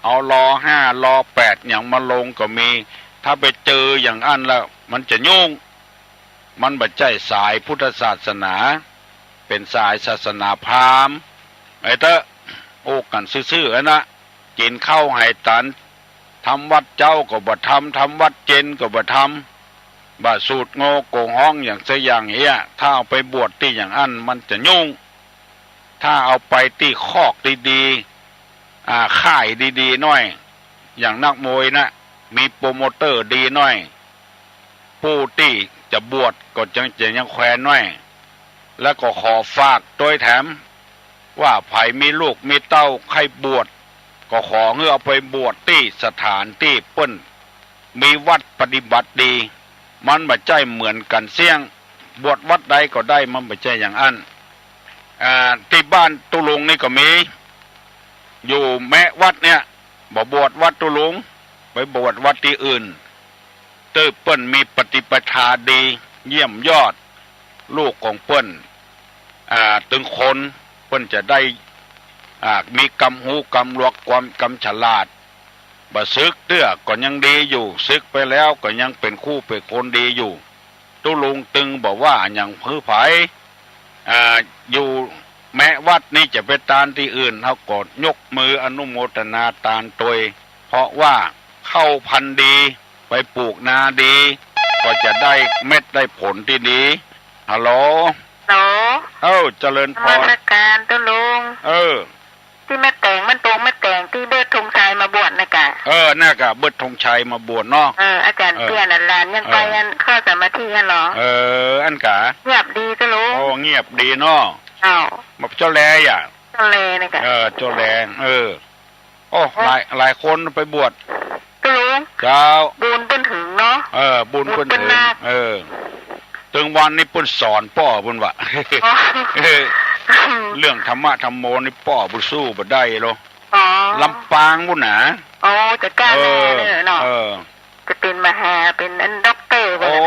เอาลอห้าลอแปดหยังมาลงก็มี ถ้าไปเจออย่างอั้นแล้วมันจะยุ่ง มันบ่ใจ้สายพุทธศาสนา เป๋นสายศาสนาพราหมณ์ ไอ้เต๊อะ อู้กั๋นซื่อๆ อะนะ กิ๋นข้าวไหตัน ทำวัตรเจ๊าก็บ่ทำ ทำวัตรเย็นก็บ่ทำ บ่สูตรโงโก๋งฮ้องอย่างสักอย่างเอี้ย ถ้าเอาไปบวชตี้อย่างอั้นมันจะยุ่ง ถ้าเอาไปตี้คอกดีๆ อ่า ค่ายดีๆ หน้อย อย่างนักมวยนะ มีโปรโมเตอร์ดีหน้อย ผู้ตี้จะบวชก็จั่งจะยังแควนหน้อย แล้วก็ขอฝากตวยแถม ว่าใผมีลูกมีเต้าใค่บวช ก็ขอหื้อเอาไปบวชตี้สถานตี้เปิ้นมีวัดปฏิบัติดี มันบ่ใจ้เหมือนกั๋นเสี้ยง บวชวัดใดก็ได้ มันบ่ใจ้อย่างอั้น อ่า ตี้บ้านตุ๊ลุงนี่ก็มี อยู่แมะวัดเนี่ย บ่บวชวัดตุ๊ลุง ไปบวชวัดตี้อื่น ตี้เปิ้นมีปฏิปทาดี เยี่ยมยอด ลูกของเปิ้น อ่า ตึงคน เปิ้นจะได้ อ่า มีกำฮู้กำหลวก ความกำฉลาด บ่สึกเตื้อก็ยังดีอยู่ สึกไปแล้วก็ยังเป๋นคู่เป๋นคนดีอยู่ ตุ๊ลุงตึงบ่ว่าหยังหื้อใผ อ่า อยู่แมะวัดนี่จะไปตานตี้อื่น เฮาก็ยกมืออนุโมทนาตานตวย เพราะว่าข้าวพันธุ์ดี ไปปลูกนาดี ก็จะได้เม็ดได้ผลตี้ดี ฮัลโหล ฮัลโหล เอ้า เจริญพร นมัสก๋านตุ๊ลุง เออ ตี้แม่แตง บ้านโป่งแม่แตง ตี้เบิดธงชัยมาบวชนะกะ เออ น่ะกะ เบิดธงชัยมาบวชเนาะ เออ อาจ๋ารย์ เออ เปียน หลานยังไป เออ อันเข้าสมาธิหั้นเหรอ เออ อันกะ เงียบดีตุ๊ลุง โอ้ เงียบดีเนาะ เจ้า มาเจ้าแลอ่ะ เจ้าแลนะกะ เออ เจ้าแล เออ โอ้ เออ หลาย หลายคนไปบวช ตุ๊ลุง เจ้า บุญเปิ้นเถิงเนาะ เออ บุญเปิ้นเถิง บุญเปิ้นนัก เออ ตึงวันนี้เปิ้นสอนป้อเปิ้นว่า อ๋อ เออ เรื่องธรรมะธรรมโมนี่ป้อเปิ้นสู้บ่ได้หรอก อ๋อ ลำปางปู้นน่ะ โอ้ จะก้าวหน้าเน่อเนาะ เออ จะเป๋นมหา เป๋นอันด็อกเตอร์ปู้นน่ะ โอ้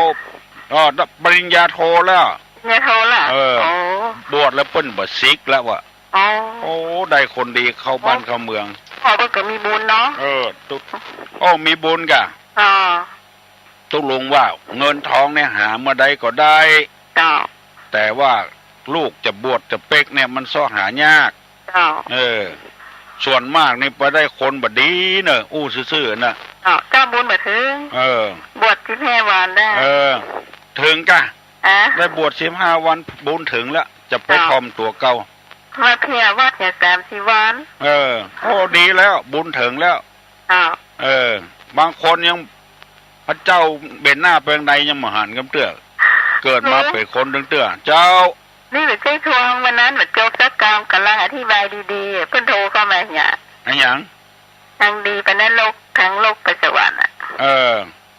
อ๋อ ปริญญาโทแล้ว ปริญญาโทละ เออ โอ้ บวชแล้วเปิ้นบ่สึกแล้วว่ะ อ๋อ โอ้ ได้คนดีเข้าบ้านเข้าเมือง อ๋อ เปิ้นก็มีบุญเนาะ เออ ตุ๊ โอ้ มีบุญกะ อ๋อ ตุ๊ลุงว่าเงินทองเนี่ยหาเมื่อใดก็ได้ เจ้า แต่ว่าลูกจะบวชจะเป๊กเนี่ยมันเซาะหายาก เจ้า เออ ส่วนมากนี่ไปได้คนบ่ดีเนอะ อู้ซื่อๆ น่ะ เจ้า เจ้าบุญบ่เถิง เออ บวชสิบห้าวันได้ เออ เถิงกะ อะ ได้บวชสิบห้าวันบุญเถิงแล้ว จะไป เจ้า ถ่อมตั๋วเก่า มาเพียวัดเนี่ยสามสี่วัน เออ โอ้ ดีแล้ว บุญเถิงแล้ว อ้าว เออ บางคนยัง พระเจ้าเบญหน้าไปตางใดยังบ่หันกำเตื้อ เกิดมาเป๋นคนตึงเตื้อ เจ้า นี่บ่ใจ้ทวงวันนั้นบ่จบสักกำ ก่ำลังอธิบายดีๆ เปิ้นโทรเข้ามาเนี่ย อะหยัง ตังดีไปนรก ตังโลกไปสวรรค์อะ เออ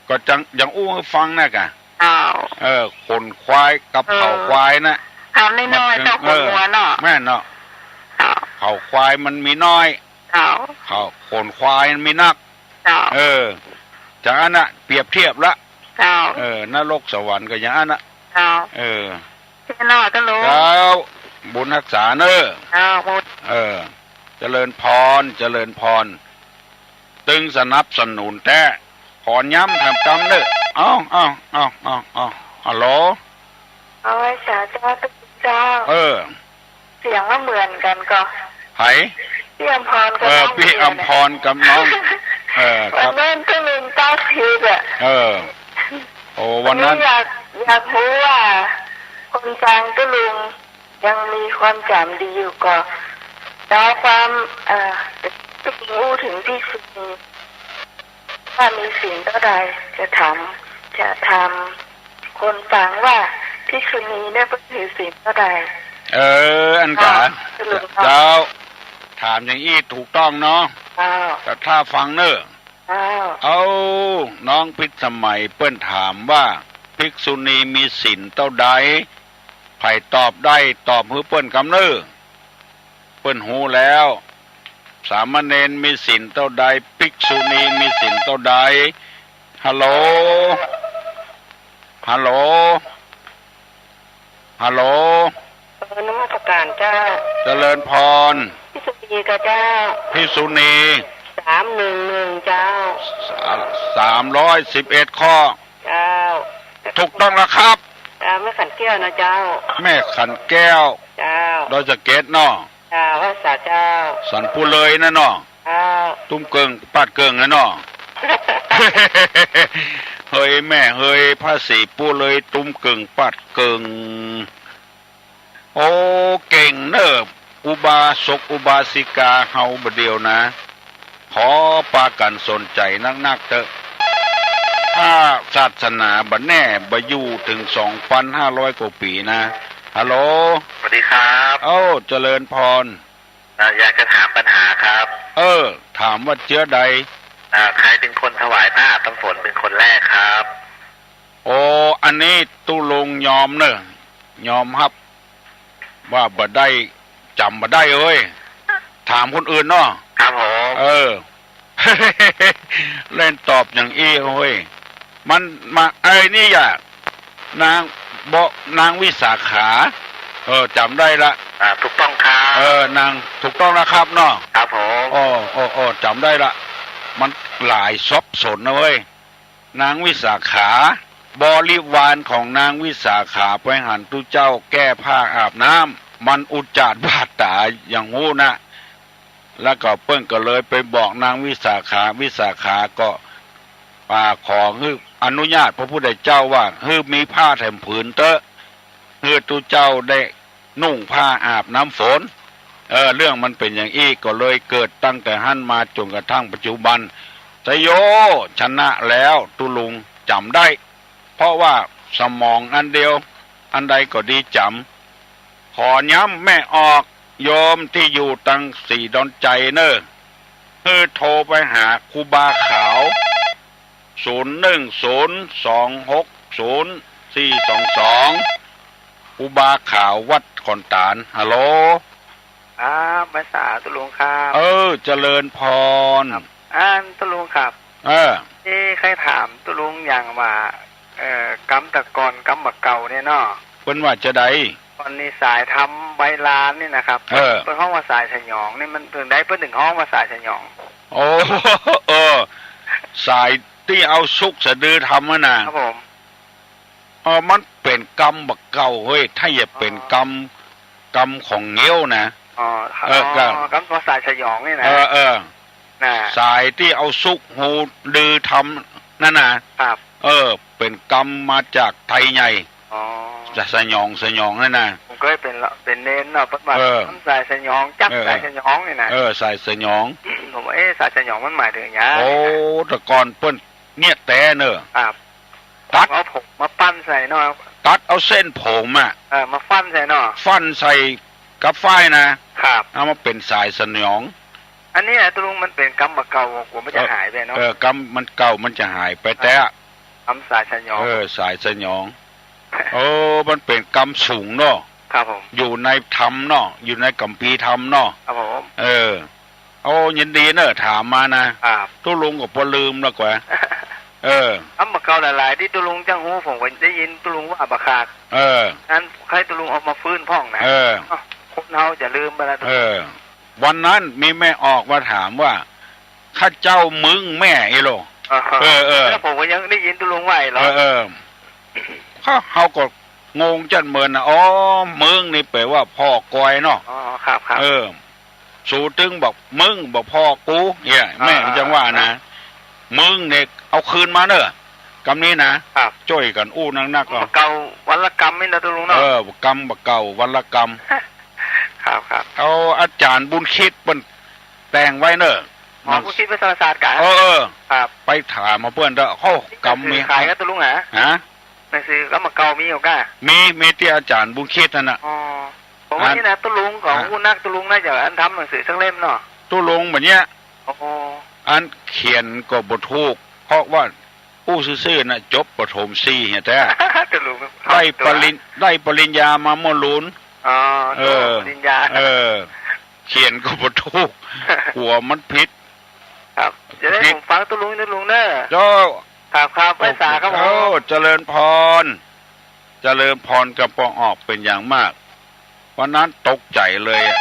ก็จัง อย่างอู้หื้อฟังนะกะ อ้าว เออ ขนควายกับ เออ เผาควายนะ ทำน้อยๆ มัน เต้าขนวัวเนาะ แม่นเนาะ อ้าว เผาควายมันมีน้อย อ้าว เผา ขนควายมันมีนัก อ้าว เออ จากอั้นน่ะ เปรียบเทียบละ อ้าว เออ นรกสวรรค์ก็อย่างอั้นน่ะ อ้าว เออ เจ้าเนาะ เจ้าหลวง เจ้า บุญฮักษาเน้อ เจ้า บุญ เออ เจริญพร เจริญพร ตึงสนับสนุนแต๊ ขอย้ำแถมกำเน้อ เอ้า เอ้า ฮัลโหล เอาไว้สาเจ้า เจ้า เออ เสียงมันเหมือนกันก่อ ใผ พี่อำพรกับ เออ น้อง พี่อำพรกับน้อง เออ ครับ วันนั้นก็ลืมตั๊กผิดอะ เออ โอ้ วันนั้น วันนี้อยาก อยากฮู้ว่า คนฟังตุ๊ลุงยังมีความจ๋ำดีอยู่ก่อ แล้วความ เอ่อ ตุ๊ลุงอู้ถึงภิกษุณี ว่ามีศีลเต้าใด จะถาม จะถามคนฟังว่าภิกษุณีเนี่ยเปิ้นถือศีลเต้าใด เออ อันกา เจ้า เจ้า ถามอย่างอี้ถูกต้องเนาะ เจ้า แต่ถ้าฟังเน้อ เจ้า เอา น้องพิสมัยเปิ้นถามว่า ภิกษุณีมีศีลเต้าใด ใผตอบได้ตอบหื้อเปิ้นกำเน้อ เปิ้นฮู้แล้ว สามเณรมีศีลเต้าใด ภิกษุณีมีศีลเต้าใด ฮัลโหล ฮัลโหล ฮัลโหล เออ นมัสการเจ้า เจริญพร ภิกษุณีกับเจ้า ภิกษุณี สามหนึ่งหนึ่ง เจ้า สาม สามร้อยสิบเอ็ดข้อ เจ้า ถูกต้องแล้วครับ เจ้า แม่ขันแก้วนะเจ้า แม่ขันแก้ว เจ้า ดอยสะเก็ดเนาะ เจ้า ฮักษาเจ้า สันปูเลยนะเนาะ เจ้า ตุ้มเกิ่งปาดเกิ่งนะเนาะ เฮ้ยแม่เฮ้ย ภาษีปูเลย ตุ้มเกิ่งปาดเกิ่ง โอ้ เก่งเน้อ อุบาสกอุบาสิกาเฮาบ่าเดี่ยวนะ ขอปากั๋นสนใจ๋นักๆ เต๊อะ ถ้าศาสนาบ่าแน่ บ่าอยู่เถิงสองปันห้าร้อยกว่าปี๋นะ ฮัลโหล สวัสดีครับ เอ้า เจริญพร เอ่อ อยากจะถามปัญหาครับ เออ ถามว่าเจื้อใด เอ่อ ใครเป็นคนถวายผ้าอาบน้ำฝนเป็นคนแรกครับ โอ้ อันนี้ตุ๊ลุงยอมเน้อ ยอมฮับ ว่าบ่ได้ จ๋ำบ่ได้เอ้ย ถามคนอื่นเนาะ ครับผม เออ เล่นตอบอย่างอี้เฮ้ย มันมา ไอ้นี่อย่า นาง บ่ นางวิสาขา เออ จ๋ำได้ละ อ่า ถูกต้องครับ เออ นาง ถูกต้องแล้วครับเนาะ ครับผม อ้อ อ้อ อ้อ จ๋ำได้ละ มันหลายสับสนนะเว้ย นางวิสาขา บริวารของนางวิสาขาไปหันตุ๊เจ้าแก้ผ้าอาบน้ำ มันอุจจาระบาดต๋าอย่างฮู้นะ แล้วก็เปิ้นก็เลยไปบอกนางวิสาขา วิสาขาก็ อ่า ขอหื้ออนุญาตพระพุทธเจ้าว่า หื้อมีผ้าแถมผืนเต๊อะ หื้อตุ๊เจ้าได้ นุ่งผ้าอาบน้ำฝน เออ เรื่องมันเป๋นอย่างอี้ ก็เลยเกิดตั้งแต่หั้นมาจ๋นกระทั่งปัจจุบัน ไชโย ชนะแล้วตุ๊ลุงจ๋ำได้ เพราะว่าสมองอันเดียว อันใดก็ดีจ๋ำ ขอย้ำแม่ออก โยมตี้อยู่ตังสีดอนชัยเน่อ หื้อโทรไปหาครูบาขาว ศูนย์หนึ่งศูนย์ สองหกศูนย์ สี่สองสอง ครูบาขาววัดขอนตาล ฮัลโหล ครับ ไหว้สาตุ๊ลุงครับ เออ เจริญพร ครับ อันตุ๊ลุงครับ เออ เอ๊ะ ใค่ถามตุ๊ลุงอย่างว่า เอ่อ กำตะก่อนกำบ่าเก่าเนี่ยเนาะ เปิ้นว่าจาใด ก่อนนี้สายธรรมใบลานนี่นะครับ เออ เปิ้นฮ้องว่าสายสยองนี่ มันเถิงใดเปิ้นเถิงฮ้องว่าสายสยอง โอ้ เออ สายตี้เอาสุกสะดือธรรมอะนะ ครับผม เออ มันเป๋นกำบ่าเก่าเฮ้ย ถ้าอย่าเป๋นกำ อ๋อ กำของเงี้ยวนะ อ๋อ เออ อ๋อ ก็ กำของสายสยองนี่นะ เออ เออ น่ะ สายตี้เอาสุกหูดือธรรมนั่นนะ ครับ เออ เป๋นกำมาจากไทยใหญ่ อ๋อ จะสยองสยองนั่นนะ ผมก็เป๋นละ เป๋นเณรเนาะ เปิ้นว่า เออ กำสายสยอง จั๊ก เออ สายสยองนี่นะ เออ สายสยอง ผมว่า เอ๊ะ สายสยองมันหมายเถิงหยัง โอ้ ตะก่อนเปิ้น เนี่ยแต๊เน่อ ครับ ตัด เอาผมมาฟั่นใส่เนาะ ตัดเอาเส้นผมอะ เออ มาฟั่นใส่เนาะ ฟั่นใส่กับฝ้ายนะ ครับ เอามาเป๋นสายสยอง อันนี้นะตุ๊ลุง มันเป๋นกำบ่าเก่า กั๋วมันจะหายไปเนาะ เออ กำมันเก่ามันจะหายไปแต๊ กำสายสยอง เออ สายสยอง โอ้ มันเป๋นกำสูงเนาะ ครับผม อยู่ในธรรมเนาะ อยู่ในคัมภีร์ธรรมเนาะ ครับผม เออ โอ้ ยินดีเนอะ ถามมานะ ครับ ตุ๊ลุงก็บ่ลืมละแกวะ เออ กำบ่าเก่าหลายๆ ตี้ตุ๊ลุงจั้งฮู้ ผมก็ได้ยินตุ๊ลุงว่าบ่ขาด เออ อันใค่ตุ๊ลุงเอามาฟื้นพ่องนะ เออ เอ้า คนเฮาจะลืมไปแล้ว เออ วันนั้นมีแม่ออกมาถามว่า ข้าเจ้ามึงแม่อี้โล อ่าฮะ เออ เออ แล้วผมก็ยังได้ยินตุ๊ลุงว่าอี้โล เออ เออ เฮา เฮาก็งงจั้นเหมือนนะ อ๋อ มึงนี่แปลว่าพ่อกอยเนาะ อ๋อ ครับ ครับ เออ สูตึงบอกมึง บ่พ่อกู เนี่ย อ่า แม่มันจั้งว่านะ อ่า มึงเนี่ยเอาคืนมาเนอะ กำนี้นะ ครับ จ้วยกั๋นอู้นักๆ ก็ เก่าวันละกำนี่นะตุ๊ลุงเนาะ เออ กำบ่าเก่าวันละกำ ครับ ครับ เอาอาจ๋ารย์บุญคิดเปิ้นแต่งไว้เนอะ อ๋อ บุญคิดวัชรศาสตร์กะ เออ เออ ครับ ไปถามเอาเปิ้นเต๊อะ โอ้ กำมี หนังสือขายกะตุ๊ลุงหา ฮะ หนังสือกำบ่าเก่ามีก่อก้า มี มีตี้อาจ๋ารย์บุญคิดนั่นน่ะ อ๋อ ผมว่า อัน นี่นะตุ๊ลุงของ อ่ะ ฮู้นัก ตุ๊ลุงน่าจะอันทำหนังสือสักเล่มเนาะ ตุ๊ลุงแบบเนี้ย โอ้โห อันเขียนก็บ่ถูก เพราะว่าอู้ซื่อๆ นะ จบประถมสี่เหียแต๊ ตุ๊ลุง ได้ปริญ ได้ปริญญามาเมื่อลูน อ๋อ เออ ปริญญา เออ เขียนก็บ่ถูก กั๋วมันผิด ครับ จะได้ ผิด ผมฟังตุ๊ลุง ตุ๊ลุงเนอะ เจ้า ครับ ครับ ไหว้สาครับผม โอ้ เจริญพร เจริญพรกับป้อออกเป็นอย่างมาก วันนั้นตกใจ๋เลยอะ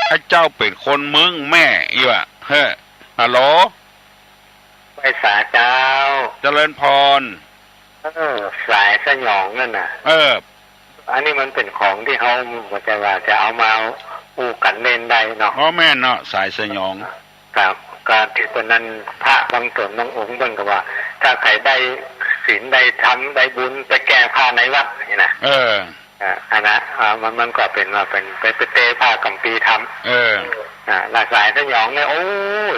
ไอ้เจ้าเป๋นคนมึงแม่อี้วะ เฮ้อ ฮัลโหล ไหว้สาเจ้า เจริญพร เออ สายสยองนั่นน่ะ เออ อันนี้มันเป๋นของตี้เฮาบ่ใจ้ว่าจะเอามาอู้กั๋นเล่นได้เนาะ อ๋อ แม่นเนาะ สายสยอง ครับ กาตี้เปิ้นนั้น พระบางต๋นบางองค์เปิ้นก็ว่า ถ้าใผได้ศีลได้ธรรมได้บุญไปแก้ผ้าในวัดนี่นะ เออ อ่า อันนั้น อ่า มัน มันก็เป๋นว่าเป๋น ไป ไปแก้ผ้าคัมภีร์ธรรม เออ อ่า แล้วสายสยองเนี่ย โอ้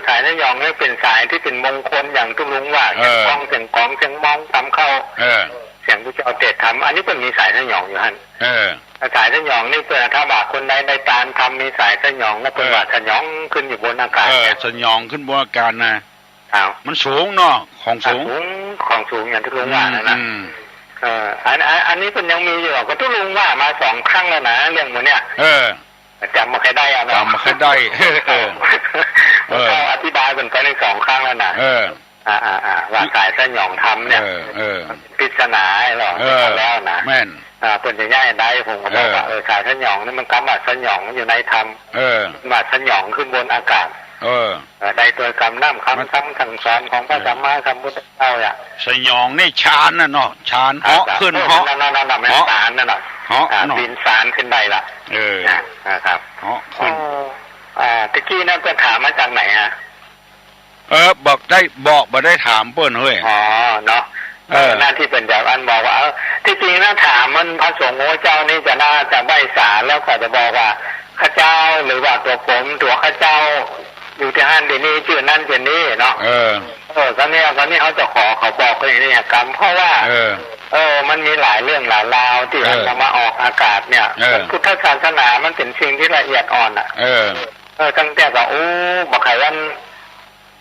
สายสยองเนี่ยเป๋นสายตี้เป๋นมงคลอย่างตุ๊ลุงว่า เออ เสียงกลอง เสียงก๋อง เสียงมองตำเข้า เออ เสียงพระเจ้าเตสน์ธรรม อันนี้เปิ้นมีสายสยองอยู่หั้น เออ สายสยองนี่เปิ้น ถ้าว่าคนใดได้ตานธรรม มีสายสยองแล้วเปิ้น เออ ว่าสยองขึ้นอยู่บนอากาศ เออ เนี่ย สยองขึ้นบนอากาศนะ อ้าว มันสูงเนาะ ของสูง อ่ะ สูง ของสูงอย่างตุ๊ลุงว่านั่นน่ะ อืม อืม เออ อัน อัน อันนี้เปิ้นยังมีอยู่ ก็ตุ๊ลุงว่ามาสองครั้งแล้วนะ เรื่องหมู่เนี่ย เออ จ๋ำบ่ค่อยได้อะเนาะ จ๋ำบ่ค่อยได้ เออ เออ ก็อธิบายเปิ้นไปได้สองครั้งแล้วนะ เออ อ่า อ่า อ่า ว่าสายสยองธรรมเนี่ย เออ เออ ปริศนาเหรอ เออ แล้วนะ แม่น อ่า เปิ้นจะแยกได้ ผมก็บอกว่า เออ เออ สายสยองนี่มันกำว่าสยองอยู่ในธรรม เออ ว่าสยองขึ้นบนอากาศ เออ เออ ได้โตยกำน้ำคำ มัน คำสั่งสอนของพระ เออ สัมมาสัมพุทธเจ้าอะ สยองนี่ฌานน่ะเนาะ ฌาน ครับ เหาะขึ้น ครับ เหาะ นั่น นั่น นั่น นั่น เหาะ ฌานนั่นน่ะ เหาะ อ่า เนาะ บินฌานขึ้นได้ละ เออ นะ นะครับ เหาะขึ้น อ๋อ อ่า ตะกี้นั้นไปถามมาจากไหนฮะ เออ บอกได้ บอกบ่ได้ถามเปิ้นเฮ้ย อ๋อ เนาะ เออ เออ หน้าตี้เปิ้นจะอันบอกว่า เออ ตี้จริงนะ ถามมันพระสงฆ์องค์เจ้านี่จะน่าจะไหว้สา แล้วก็จะบอกว่า ข้าเจ้า หรือว่าตั๋วผม ตั๋วข้าเจ้า อยู่ตี้หั้นตี้นี่ จื้อนั้นจื้อนี้เนาะ เออ เออ คราวนี้ คราวนี้เฮาจะขอเขาบอกเปิ้นอย่างนี้กำ เพราะว่า เออ เออ มันมีหลายเรื่องหลายราวตี้ เออ อันเอามาออกอากาศเนี่ย เออ พุทธศาสนามันเป๋นสิ่งตี้ละเอียดอ่อนน่ะ เออ เออ ตั้งแต่ก็ โอ้ บ่ใค่วัน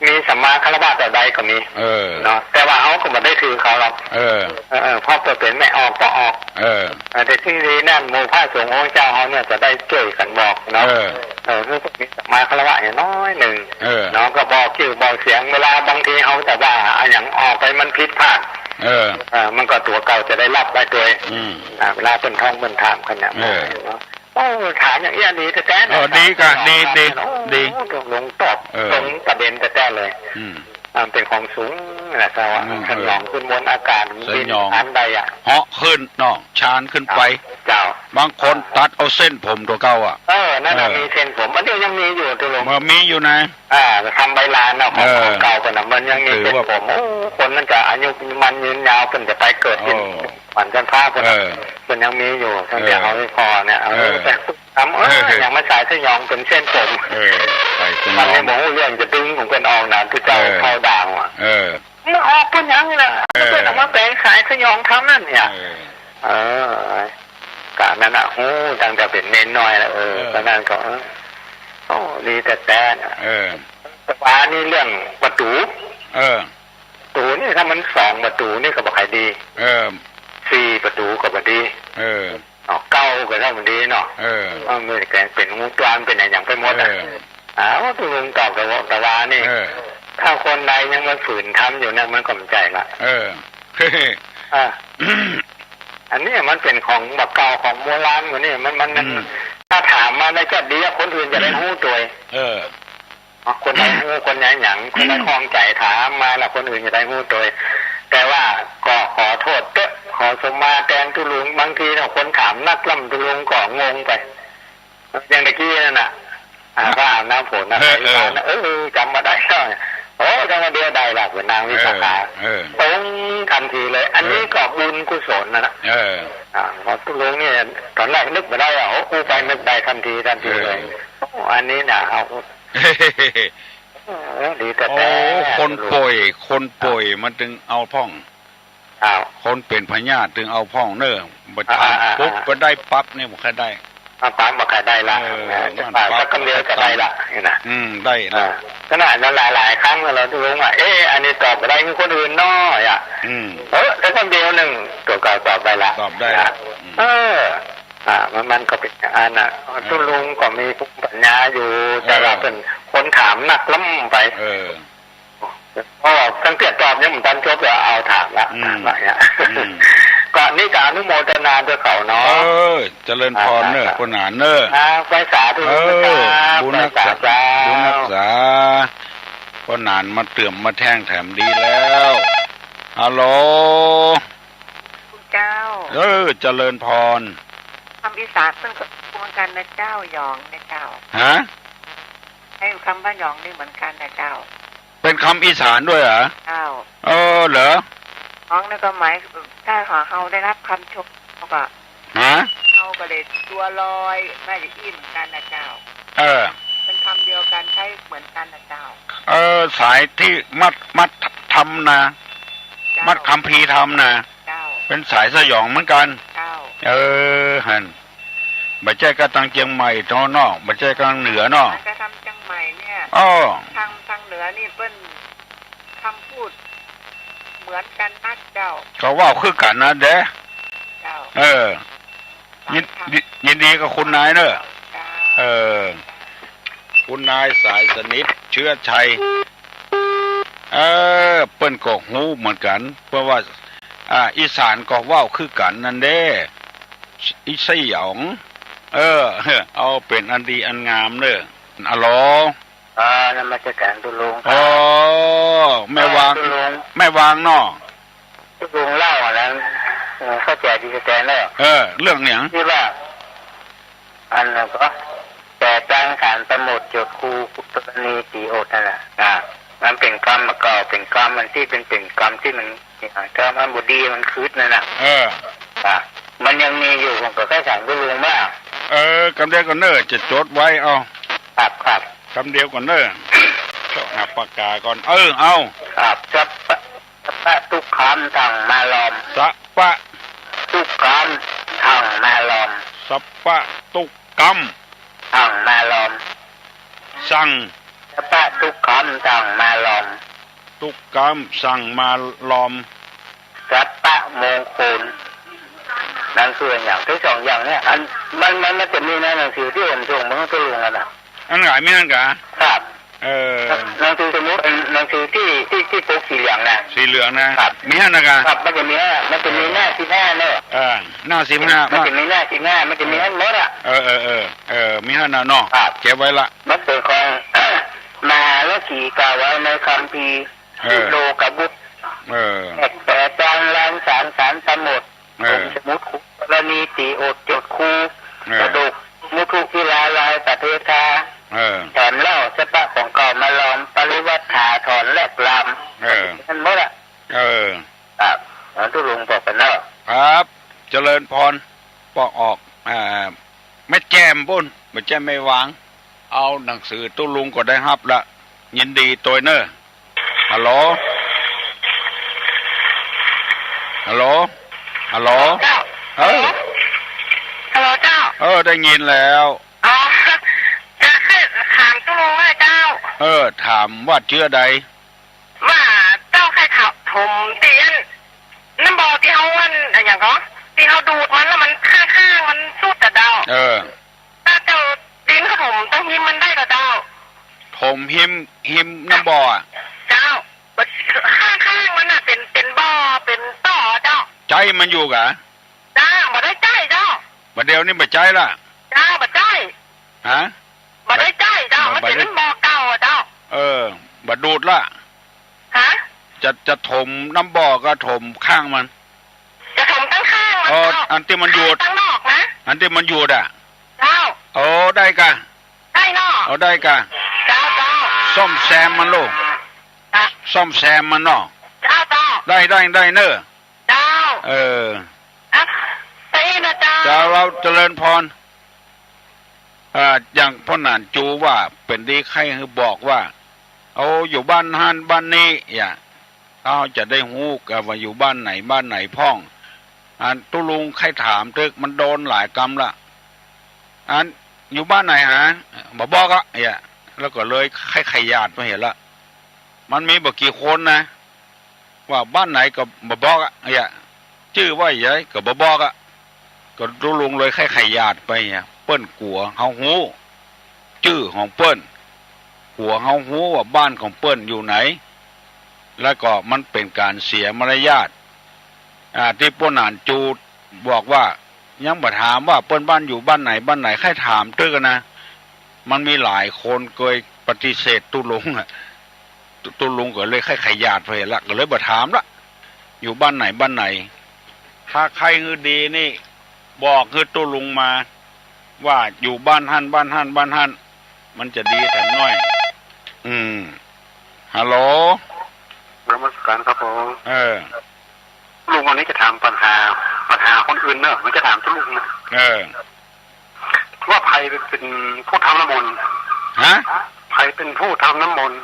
มีสัมมาคารวะต่อใดก็มี เออ เนาะ แต่ว่าเฮาก็บ่ได้ถือเขาหรอก เออ เออ เออ เพราะเปิ้นเป๋นแม่ออกป้อออก เออ เออ แต่ตี้ดีนั้น หมู่พระสงฆ์องค์เจ้าเฮาเนี่ยจะได้จ้วยกั๋นบอกเนาะ เออ เออ คือมีสัมมาคารวะอย่างน้อยนึ่ง เออ เนาะ ก็บอกจื้อบอกเสียง เวลาบางทีเฮาจะว่าอะหยังออกไปมันผิดพลาด เออ เออ มันก็ตั๋วเก่าจะได้ฮับไว้ตวย อืม อ่า เวลาเปิ้นท้องเปิ้นถามกั๋นเนี่ย เออ เนาะ โอ้ ถามอย่างอี้ดีแต๊ๆ นะ เออ ดีกะ ดี ดี โอ้ ดี ตุ๊ลุงตอบ เออ ตรงประเด็นแต๊ๆ เลย อืม อ่า เป๋นของสูงนะ แต่ว่า อืม สยองขึ้นบนอากาศ สยอง บินอันใดอะ เหาะขึ้นเนาะ ฌานขึ้นไป เจ้า บางคน อ่า ตัดเอาเส้นผมตั๋วเก่าอะ เออ นั่นน่ะ เออ มีเส้นผม อันนี้ยังมีอยู่ตุ๊ลุง มันมีอยู่นะ อ่า ธรรมใบลานเนาะ ของ เออ ของเก่าเปิ้นน่ะ มันยังมีเส้นผม ถือว่า โอ้ คนนั้นจะอายุมั่นยืนยาว เปิ้นจะไปเกิดเป๋น โอ้ สวรรค์ชั้นฟ้าเปิ้นน่ะ เออ เปิ้นยังมีอยู่ ตั้งแต่ เออ เฮาไม่พอเนี่ย เออ เออ แต่ ถาม เออ เออ อย่างมาสายสยองเป๋นเส้นผม เออ สายสยอง อันนี้บ่ฮู้เรื่องจะดึงของเปิ้นออกนะ ผู้เจ้า เออ เข้าด่างว่ะ เออ มันออกเปิ้นหยังนี่นะ เออ เปิ้นเอามาแป๋งสายสยองธรรมนั่นเนี่ย เออ เออ กะนั้นน่ะ ฮู้ตั้งแต่เป๋นเณรน้อยแล้ว เออ เออ ต๋อนนั้นก็ เออ โอ้ ดีแต๊ๆ นะ เออ แต่ว่านี่เรื่องประตู๋ เออ ประตู๋นี่ถ้ามันสองประตู๋นี่ก็บ่ค่อยดี เออ สี่ประตู๋ก็บ่ดี เออ เนาะ เก้าก็เท่ามันดีเนาะ เออ มันมีแกงเป๋นฮูตวนเป๋นอะหยังไปหมดอะ เออ อ้าว ตุ๊ลุงตอบตะวา ตะวานี่ เออ ถ้าคนใดยังมาฝืนทำอยู่เนี่ยมันก็บ่ใจ้ละ เออ อ่ะ อันนี้มันเป๋นของบ่าเก่าของโบราณกว่านี่ มัน มัน มัน อืม ถ้าถามมาแล้วจะดีอะ คนอื่นจะได้ฮู้ตวย เออ คนใดฮู้ คนใดหยัง คนใดข้องใจ๋ถามมาแล้ว คนอื่นจะได้ฮู้ตวย แต่ว่าก็ขอโต้ษเต๊อะ ขอสมมาแตนตุ๊ลุง บางทีเนี่ยคนถามนักล้ำตุ๊ลุงก็งงไป อย่างตะกี้นั่นน่ะ อ่า พระอาบน้ำฝนน่ะ เออ เออ เออ จ๋ำบ่ได้แล้ว โอ้ จ๋ำบ่าเดียวได้ละ เป๋นนางวิสาขา เออ เออ ตรงทันทีเลย อันนี้ เออ ก็บุญกุศลนะนะ เออ อ่า ตุ๊ลุงเนี่ย ตอนแรกนึกบ่ได้อะ โอ้ อู้ไปนึกได้ทันที ทันทีเลย เออ โอ้ อันนี้น่ะ เอา โอ้ ดีแต๊ๆ โอ้ คนป่วย ตุ๊ลุง คนป่วยมันตึงเอาพ่อง อ้าว คนเป๋นพยาธิตึงเอาพ่องเน่อ บ่ทัน อ่า อ่า ปุ๊บ อ่า ก็ได้ปั๊บเนี่ย บ่ค่อยได้ อ่า ปั๊บบ่ค่อยได้ละ เออ อ่า มัน จะปาก ปั๊บ สักกำเดียวก็ได้ละ นี่นะ อืม ได้ละ อ่า ขนาดนั้นหลายๆ ครั้งแล้วตุ๊ลุงว่า เอ๊ะ อันนี้ตอบบ่ได้ คือคนอื่นน้อยอะ อืม เออ สักกำเดียวนึ่ง ตั๋วเก่าตอบได้ละ ตอบได้ละ นะ อืม เออ อ่า มัน มันก็เป๋นอันน่ะ เออ ตุ๊ลุงก็มีภูมิปัญญาอยู่ เออ แต่ว่าเป๋นคนถามนักล้ำไป เออ เพราะว่าตั้งแต่ตอบยังบ่ทันจบก็เอาถามละ อืม ถามละเนี่ย อืม ก็นี่ก็อนุโมทนาด้วยเขาเนาะ เออ เจริญพรเน่อ อ่า ป้อหนานเน่อ อ่า ไปสาธุ เออ ครับ บุญฮักษา ไปสาธุ บุญฮักษา ป้อหนานมาเติมมาแทงแถมดีแล้ว ฮัลโหล เจ้า เออ เจริญพร คำอีสานเปิ้นก็เหมือนกั๋นนะเจ้า หยองนะเจ้า ฮะ ไอ้คำว่าหยองนี่เหมือนกั๋นนะเจ้า เป๋นคำอีสานด้วยเหรอ เจ้า เออ เหรอ หยองนี่ก็หมาย ถ้าหากเฮาได้ฮับกำชม เฮาก็ ฮะ เฮาก็ได้ตั๋วลอย น่าจะอี้เหมือนกั๋นนะเจ้า เออ เป๋นกำเดียวกั๋น ใจ๊เหมือนกั๋นนะเจ้า เออ สายตี้มัด มัดทำนะ เจ้า มัดคัมภีร์ทำนะ เจ้า เป๋นสายสยองเหมือนกั๋น เจ้า เออ หั้น บ่ใจ้ก้าตางเจียงใหม่เนาะ บ่ใจ้ก้าตางเหนือเนาะ อาจจะทางเจียงใหม่เนี่ย อ้อ ตาง ตางเหนือนี่เปิ้นกำพูดเหมือนกั๋นนักเจ้า ก็เว้าคือกั๋นนะเด้ เจ้า เออ ยิน ยินดีกับคุณนายเน่อ เจ้า เออ คุณนายสายสนิท เชื้อชัย เออ เปิ้นก็ฮู้เหมือนกั๋น เพราะว่า อ่า อีสานก็เว้าคือกั๋นนั่นเด้ อีสยอง เออ เอาเป๋นอันดีอันงามเน่อ อะโหล อ่า นมัสการตุ๊ลุงครับ อ๋อ แม่วาง ตุ๊ลุง แม่วางเนาะ ตุ๊ลุงเล่าอันนั้น เออ เข้าใจ๋ดีแต๊ๆ เน่อ เออ เรื่องหยัง ตี้ว่า อันนั้นก็ แต่ตั้งศาลสมุทรโจทย์ครู กรณีตีโอษนั่นน่ะ อ่า มันเป๋นกำมาก่อ เป๋นกำ อันตี้เป๋น เป๋นกำตี้มัน กำมันบ่ดี มันคืดนั่นน่ะ เออ อ่า มันยังมีอยู่ ผมก็แค่ถามตุ๊ลุงว่า เออ กำเดียวก่อนเน่อ จะจดไว้ เอา ครับ ครับ กำเดียวก่อนเน่อ เซาะหาปากกาก่อน เออ เอา ครับ สัพพะ สัพพะตุ๊กขัม ธัมมารม สัพพะ ตุ๊กขัม ธัมมารม สัพพะตุ๊กขัม ธัมมารม สัง สัพพะตุ๊กขัม ธัมมารม ตุ๊กขัม ธัมมารม สัพพะมงคล นั่นคืออย่าง ตี้สองอย่างเนี่ย อัน มัน มัน มันจะมีในหนังสือตี้ผมส่งมาหื้อตุ๊ลุงอะน่ะ อันไหนมีหั้นกา ครับ เออ หนังสือสมุด หนังสือตี้ ตี้ ตี้ปกสีเหลืองนะ สีเหลืองนะ ครับ มีหั้นนะกา ครับ มันจะมี มันจะมีหน้าสิบห้าเน่อ เออ หน้าสิบห้า มันจะมีหน้าสิบห้า มันจะมีหั้นหมดอะ เออ เออ เออ เออ มีหั้นนะเนาะ ครับ เก็บไว้ละ มันเป๋นของ มหาลสีกล่าวไว้ในคัมภีร์ เออ โลกบุตร เออ แตกแปดจานล้านสาร ศาลสมุทร เออ สมุทรครู กรณีตีโอษโจทย์ครู เออ กระดูกมุทุวิลาลายประเทศา เออ แถมเล่าสภาพของเก่ามารอม ปริวัติถาถอนแลกลาม เออ นั่นหมดอะ เออ ครับ หลวงตุ๊ลุงบอกกันเนาะ ครับ เจริญพร ปอกออก อ่า แม่แจ่มปู้น บ่ใจ้แม่วาง เอาหนังสือตุ๊ลุงก็ได้ฮับละ ยินดีตวยเน่อ ฮัลโหล ฮัลโหล ฮัลโหล เจ้า เออ ฮัลโหลเจ้า เออ ได้ยินแล้ว อ๋อ จะคือถามตุ๊ เออ ถามว่าเจื้อใด ว่าเจ้าใค่ถมตี้อั้น น้ำบ่อตี้เฮาอั้น อะหยังก่อ ตี้เฮาดูดมันแล้วมันข้างๆ มันสุดอะเจ้า เออ ถ้าเจ้าดินเขาถมตังฮิมมันได้ก่อเจ้า ถมฮิม ฮิมน้ำบ่ออะ เจ้า ข้างๆ มันน่ะเป๋น เป๋นบ่อ เป๋นต่อเจ้า ใจ๊มันอยู่กา เจ้า บ่ได้ใจ๊เจ้า บ่าเดี่ยวนี้บ่ใจ๊ละ เจ้า บ่ใจ๊ ฮะ บ่ได้ใจ๊เจ้า บ่ มันเป๋น บ่ได้ บ่อเก่าอะเจ้า เออ บ่ดูดละ ฮะ จะ จะถมน้ำบ่อก็ถมข้างมัน จะถมตังข้างมัน เออ เจ้า อันตี้มันอยู่ ตังนอกนะ อันตี้มันอยู่อะ เจ้า โอ้ ได้กา ได้เนาะ โอ้ ได้กา เจ้า เจ้า ซ่อมแซมมันลูก เจ้า ซ่อมแซมมันเนาะ เจ้า เจ้า ได้ ได้ ได้เน่อ เจ้า เออ อ่ะ ใช่นะเจ้า เจ้า เฮาเจริญพร อ่า อย่างพ่อหนานจูว่า เป๋นดีใค่หื้อบอกว่า เอา อยู่บ้านหั้นบ้านนี้ อย่า เฮาจะได้ฮู้กาว่าอยู่บ้านไหนบ้านไหนพ่อง อันตุ๊ลุงใค่ถามเต๊อะ มันโดนหลายกำละ อันอยู่บ้านไหนหา บ่บอกอะ อย่า แล้วก็เลยใค่ขยาดมาเหียละ มันมีบ่กี่คนนะ ว่าบ้านไหนก็บ่บอกอะ อย่า จื้อว่าใหญ่ก็บ่บอกอะ ก็ตุ๊ลุงเลยใค่ขยาดไป อย่า เปิ้นกั๋วเฮาฮู้ จื้อของเปิ้น กั๋วเฮาฮู้ว่าบ้านของเปิ้นอยู่ไหน แล้วก็มันเป๋นก๋านเสียมารยาท อ่า ตี้ป้อหนานจูบอกว่า ยังบ่ถามว่าเปิ้นบ้านอยู่บ้านไหนบ้านไหน ใค่ถามเต๊อะนะ มันมีหลายคนเกยปฏิเสธตุ๊ลุงอะ ตุ๊ลุงก็เลยใค่ขยาดไปละ ก็เลยบ่ถามละ อยู่บ้านไหนบ้านไหน ถ้าใค่หื้อดีนี่ บอกหื้อตุ๊ลุงมา ว่าอยู่บ้านหั้นบ้านหั้นบ้านหั้น มันจะดีแถมหน้อย อืม ฮัลโหล นมัสการครับผม เออ ลุงวันนี้จะถามปัญหา ปัญหาคนอื่นเนอะ ไม่จะถามตุ๊ลุงนะ เออ ว่าใผเป๋นผู้ทำน้ำมนต์ ฮะ ใผเป๋นผู้ทำน้ำมนต์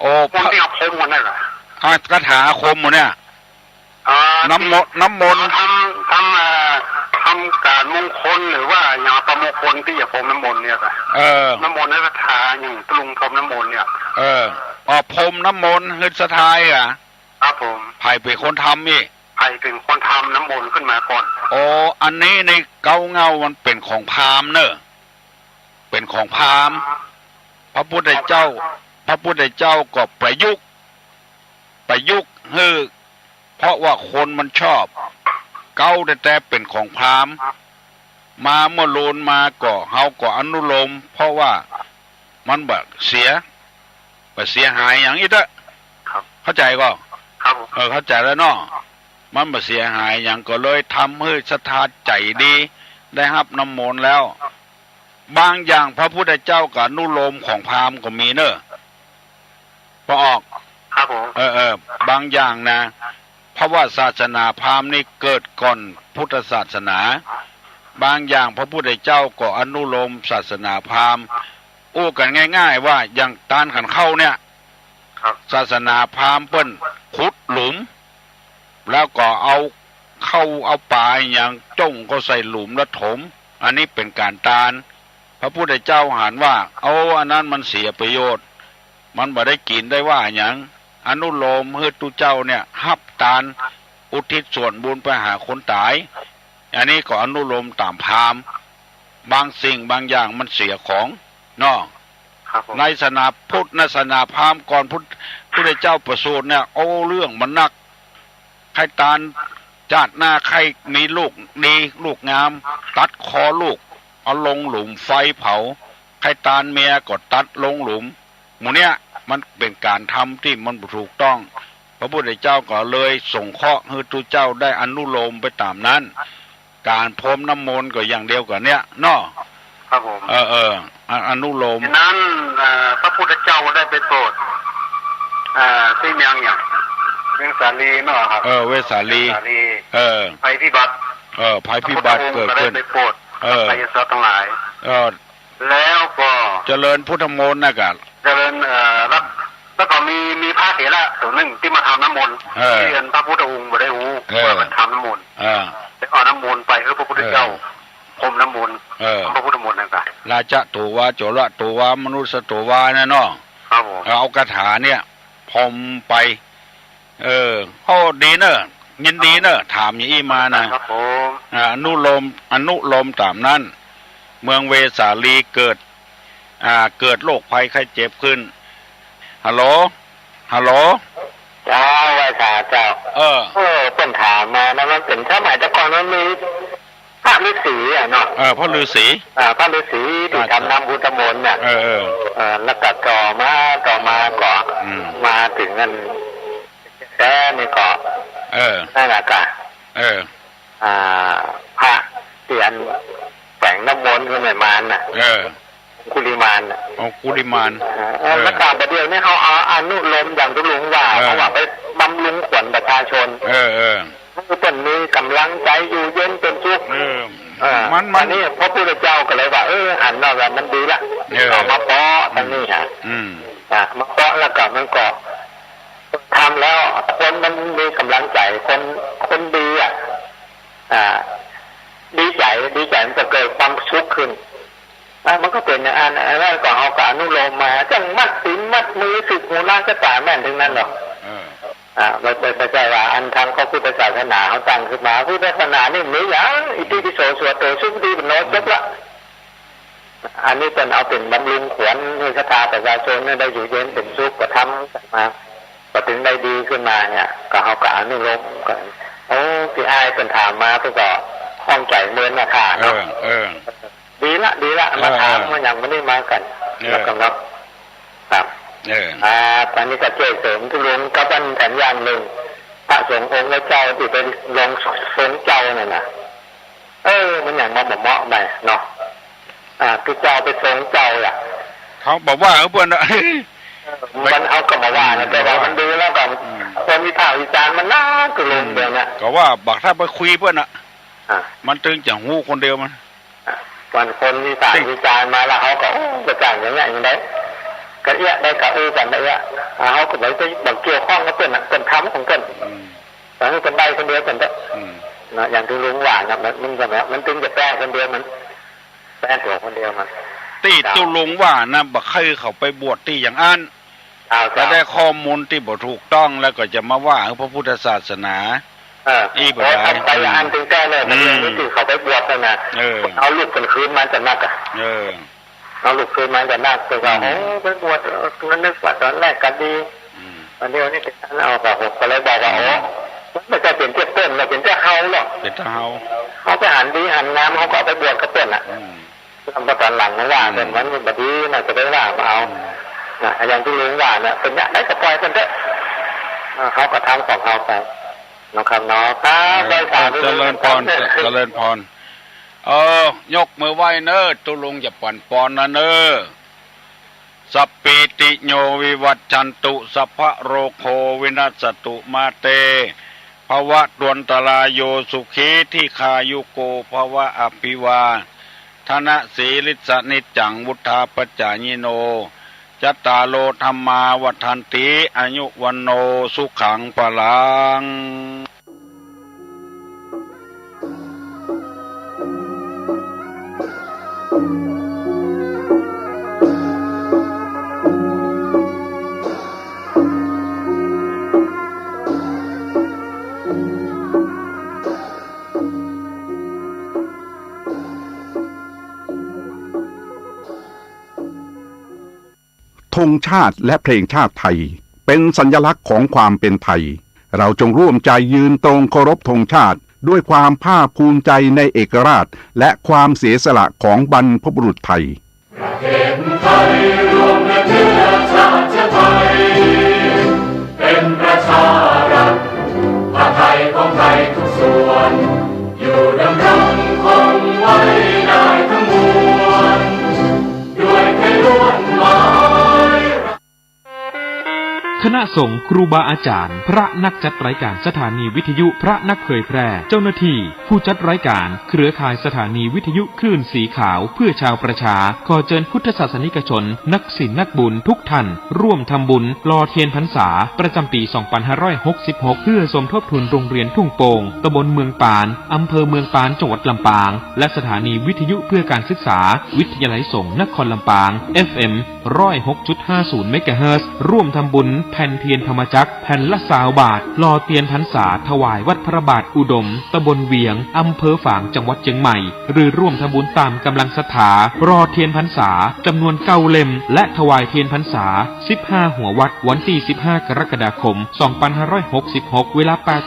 โอ้ มนต์ตี้เอาพรมกั๋นนั่นแหละ อ่ะ คาถาอาคมหมดเนี่ย อ่า น้ำมนต์ น้ำมนต์ ทำ ทำ อ่า ทำก๋านมงคลหรือว่าอย่างอัปมงคลตี้จะพรมน้ำมนต์เนี่ยครับ เออ น้ำมนต์และคาถาอย่างตุ๊ลุงพรมน้ำมนต์เนี่ย เออ อ๋อ พรมน้ำมนต์หื้อศรัทธาอะ ครับผม ใผเป๋นคนทำอี้ ใผเป๋นคนทำน้ำมนต์ขึ้นมาก่อน โอ้ อันนี้ในเก๊าเหง้ามันเป๋นของพราหมณ์เนอะ เป๋นของพราหมณ์ พระพุทธเจ้า พระพุทธเจ้าก็ประยุกต์ ประยุกต์หื้อ เพราะว่าคนมันชอบ เก๊าแต๊ๆ เป๋นของพราหมณ์ มาเมื่อลูนมาก็ เฮาก็อนุโลม เพราะว่ามันบ่เสีย บ่เสียหายหยังอี้เต๊อะ ครับ เข้าใจ๋ก่อ ครับผม เออ เข้าใจ๋แล้วเนาะ มันบ่เสียหายหยัง ก็เลยทำหื้อศรัทธาใจ๋ดี ได้ฮับน้ำมนต์แล้ว บางอย่างพระพุทธเจ้าก็อนุโลมของพราหมณ์ก็มีเนอะ ปอออก ครับผม เออ เออ บางอย่างนะ เพราะว่าศาสนาพราหมณ์นี่เกิดก่อนพุทธศาสนา บางอย่างพระพุทธเจ้าก็อนุโลมศาสนาพราหมณ์ อู้กั๋นง่ายๆ ว่าอย่างตานขันเข้าเนี่ย ครับ ศาสนาพราหมณ์เปิ้นขุดหลุม แล้วก็เอาเข้าเอาป๋าอะหยังจ้งเข้าใส่หลุมแล้วถม อันนี้เป๋นก๋านตาน พระพุทธเจ้าหันว่า เอา อันนั้นมันเสียประโยชน์ มันบ่ได้กิ๋นได้ว่าหยัง อนุโลมหื้อตุ๊เจ้าเนี่ยฮับตาน อุทิศส่วนบุญไปหาคนต๋าย อันนี้ก็อนุโลมต๋ามพราหมณ์ บางสิ่งบางอย่างมันเสียของเนาะ ครับผม ในศาสนาพุทธ ในศาสนาพราหมณ์ก่อนพุทธ พุทธเจ้าประสูติเนี่ย โอ้ เรื่องมันนัก ใค่ตานจาติหน้าใค่มีลูกดีลูกงาม ตัดคอลูก เอาลงหลุมไฟเผา ใค่ตานเมียก็ตัดลงหลุม หมู่เนี้ยมันเป๋นก๋านทำตี้มันบ่ถูกต้อง พระพุทธเจ้าก็เลยสงเคราะห์หื้อตุ๊เจ้าได้อนุโลมไปต๋ามนั้น ก๋านพรมน้ำมนต์ก็อย่างเดียวกั๋นเนี้ยเนาะ ครับผม เออ เออ อ- อนุโลม ฉะนั้น เอ่อ พระพุทธเจ้าได้ไปโปรด เอ่อ ตี้เมืองอย่าง เวสาลีเนาะครับ เออ เวสาลี เวสาลี เออ ภัยพิบัติ เออ ภัยพิบัติ พระพุทธองค์ เกิดขึ้น ก็ได้ไปโปรด เออ ไสยศาสตร์ตังหลาย เออ แล้วก็ เจริญพุทธมนต์นะกะ เจริญ เอ่อ แล้ว แล้วก็มี มีพระเถระโตนึ่งตี้มาทำน้ำมนต์ เออ ตี้อันพระพุทธองค์บ่ได้ฮู้ เออ ว่ามันทำน้ำมนต์ เออ แล้วเอาน้ำมนต์ไปหื้อพระพุทธเจ้า เออ พรมน้ำมนต์ เออ พระพุทธมนต์นั่นกะ ราชะโถวา โจระโถวา มนุสสะโถวา นั่นเนาะ ครับผม เอาคาถาเนี่ยพรมไป เออ โอ้ ดีเนอะ ยินดีเนอะ ถามอย่างอี้มานะ ครับผม อ่า อนุโลม อนุโลมต๋ามนั้น เมืองเวสาลีเกิด อ่า เกิดโรคภัยไข้เจ็บขึ้น ฮัลโหล ฮัลโหล เจ้า ไหว้สาเจ้า เออ เออ เปิ้นถามมานะ มันเป๋นสมัยแต่ก่อนมันมีพระฤาษีอะเนาะ เออ พระฤาษี อ่า พระฤาษีตี้ อ่า ทำน้ำพุทธมนต์น่ะ เออ เออ เออ แล้วก็ต่อมา ต่อมาก็ อืม มาเถิงอันแต๊นี่ก็ เออ นั่นแหละก็ เออ อ่า พระตี้อันแป๋งน้ำมนต์ขึ้นใหม่มานน่ะ เออ องคุลิมานน่ะ องคุลิมาน เออ เออ แล้วก็บ่าเดี่ยวนี้เขาเอาอนุโลมอย่างตุ๊ลุงว่า เออ เขาว่าไปบำรุงขวัญประชาชน เออ เออ หื้อเปิ้นมีก๋ำลังใจ๋อยู่เย็นเป๋นสุข เออ เออ มัน มัน อันนี้พระพุทธเจ้าก็เลยว่า เออ หันมาว่ามันดีละ เออ เอามาเปาะตรงนี้ฮะ อืม อ่ะ มาเปาะแล้วก็มันก็ ทำแล้วคนมันมีก๋ำลังใจ๋ คน คนดีอะ อ่า ดีใจ๋ ดีใจ๋มันจะเกิดความสุขขึ้น อ่ะ มันก็เป๋นอย่างอั้น อันนั้นก็เขาก็อนุโลมมา จั่งมัดตี๋นมัดมือ สึกหูล้างชะต๋าแม่นตึงนั้นหรอก เออ อ่า บ่ บ่ บ่ใจ้ว่าอันตางพระพุทธศาสนาเขาตั้งขึ้นมา พุทธศาสนานี่มีหยัง อิติปิโส สุหะโต สุปฏิปันโน จบละ อันนี้เปิ้นเอาเป๋นบำรุงขวัญหื้อศรัทธาประชาชนหื้อได้อยู่เย็นเป๋นสุข ก็ทำกั๋นมา ก็เถิงได้ดีขึ้นมาเนี่ย ก็เขาก็อนุโลมกั๋น โอ้ ตี้อ้ายเปิ้นถามมา เปิ้นก็ข้องใจ๋เหมือนนาคาเนาะ เออ เออ ดีละ ดีละ เออ มาถาม เออ มาอย่างมื้อนี้มากั๋น เออ แล้วก็เนาะ ครับ เออ อ่า ต๋อนนี้ก็จ้วยเสริมตุ๊ลุงกับอันแถมอย่างนึ่ง พระสงฆ์องค์เจ้าตี้ไปลงทรงเจ้านั่นน่ะ เออ มันอย่างบ่เหมาะไปเนาะ อ่า ตี้เจ้าไปทรงเจ้าอะ เขาบ่ว่าเปิ้นน่ะ มันเขาก็บ่ว่านะ แต่ว่ามันดูแล้วก็ อืม คนวิพากษ์วิจารณ์มันนักตุ๊ลุง อืม เดี๋ยวนี้ ก็ว่าบักถ้าไปคุยเปิ้นน่ะ อ่ะ มันตึงจะฮู้คนเดียวมัน อ่ะ วันคนวิพากษ์วิจารณ์มาแล้วเขาก็ โอ้ จะจ้างอย่างเงี้ยอย่างใด ก็เอี้ยะได้ก็อู้กั๋นได้เอี้ยะ อ่ะ เขาก็บ่ไป บ่เกี่ยวข้องกับเปิ้นน่ะ เปิ้นทำของเปิ้น อืม แต่หื้อเปิ้นได้คนเดียวเปิ้นเต๊อะ อืม นะ อย่างตุ๊ลุงว่านะ มัน มันก็แบบ มันตึงจะแป๊คนเดียวมัน แป๊ตั๋วคนเดียวมัน ตี้ตุ๊ลุงว่านะ บ่ใค่เขาไปบวชตี้อย่างอั้น อ้าว จะได้ข้อมูลตี้บ่ถูกต้อง แล้วก็จะมาว่าหื้อพระพุทธศาสนา เออ อี้บ่ได้ โอ้ ทำไปอย่างอั้นตึงแต๊เลย อืม มันเรื่องตี้เขาไปบวชนั่นน่ะ เออ เอาลูกเปิ้นคืนมาจะนักอะ เออ เอาลูกคืนมาจะนัก แต่ว่า อืม โอ้ ไปบวช เออ มันนึกว่าต๋อนแรกก็ดี อืม อันเดียวนี้เป๋นอันเอากับผมก็เลยบอกว่า อืม โอ้ มันบ่ใจ้เป๋นเตี้ยเปิ้นหรอก เป๋นเตี้ยเฮาหรอก เป๋นเตี้ยเฮา เขาไปหันดีหันงาม เขาก็เอาไปบวชกับเปิ้นน่ะ อืม แล้วพอต๋อนหลังมาว่าเปิ้น อืม มันบ่ดีน่ะ จะไปว่ามาเอา อืม น่ะ อย่างตุ๊ลุงว่าน่ะ เปิ้นอยากได้ก็ปล่อยเปิ้นเต๊อะ อ่า เขาก็ทำของเขาไป เนาะครับเนาะ ครับ เออ สาธุ เจริญพร ครับ เจริญพร เออ ยกมือไหว้เน้อ ตุ๊ลุงจะปั๋นปอนนะเน้อ สัพพีติโยวิวัชชันตุ สัพพะโรโควินัสสตุ มาเต ภวัตวันตราโย สุขีทีฆายุโก ภวะ อภิวาทนะสีลิสสะนิจจัง วุฑฒาปจายิโน จัตตาโร ธัมมา วัฑฒันติ อายุ วัณโณ สุขัง พลัง ธงชาติและเพลงชาติไทย เป็นสัญลักษณ์ของความเป็นไทย เราจงร่วมใจยืนตรงเคารพธงชาติ ด้วยความภาคภูมิใจในเอกราช และความเสียสละของบรรพบุรุษไทย ประเทศไทยรวมและเชื้อชาติไทย เป็นประชารัฐ ผ้าไทยของไทยทุกส่วน อยู่ดำรงคงไว้ได้ทั้งมวล ด้วยไทยล้วนหมาย คณะ สงฆ์ ครูบาอาจ๋ารย์ พระนักจัดรายก๋านสถานีวิทยุ พระนักเผยแพร่ เจ้าหน้าตี้ ผู้จัดรายก๋าน เครือข่ายสถานีวิทยุคลื่นสีขาวเพื่อชาวประชา ขอเจิญพุทธศาสนิกชน นักศีลนักบุญกู้ต้าน ร่วมทำบุญหล่อเตียนพรรษา ประจ๋ำปี๋ สองปันห้าร้อยหกสิบหก เพื่อสมทบทุนโรงเรียนทุ่งโป่ง ต๋ำบลเมืองปาน อำเภอเมืองปาน จังหวัดลำปาง และสถานีวิทยุเพื่อการศึกษา วิทยาลัยสงฆ์นครลำปาง เอฟเอ็ม ร้อยหกจุดห้าศูนย์ เมกะเฮิรตซ์ ร่วมทำบุญแผ่นเตียนธรรมจักร แผ่นละซาวบาท หล่อเตียนพรรษาถวายวัดพระบาทอุดม ต๋ำบลเวียง อำเภอฝาง จังหวัดเจียงใหม่ หรือร่วมทำบุญต๋ามก๋ำลังศรัทธา หล่อเตียนพรรษาจ๋ำนวนเก้าเล่ม และถวายเตียนพรรษา สิบห้า หัววัด วันตี้ สิบห้า กรกฎาคม สองปันห้าร้อยหกสิบหก เวลา แปด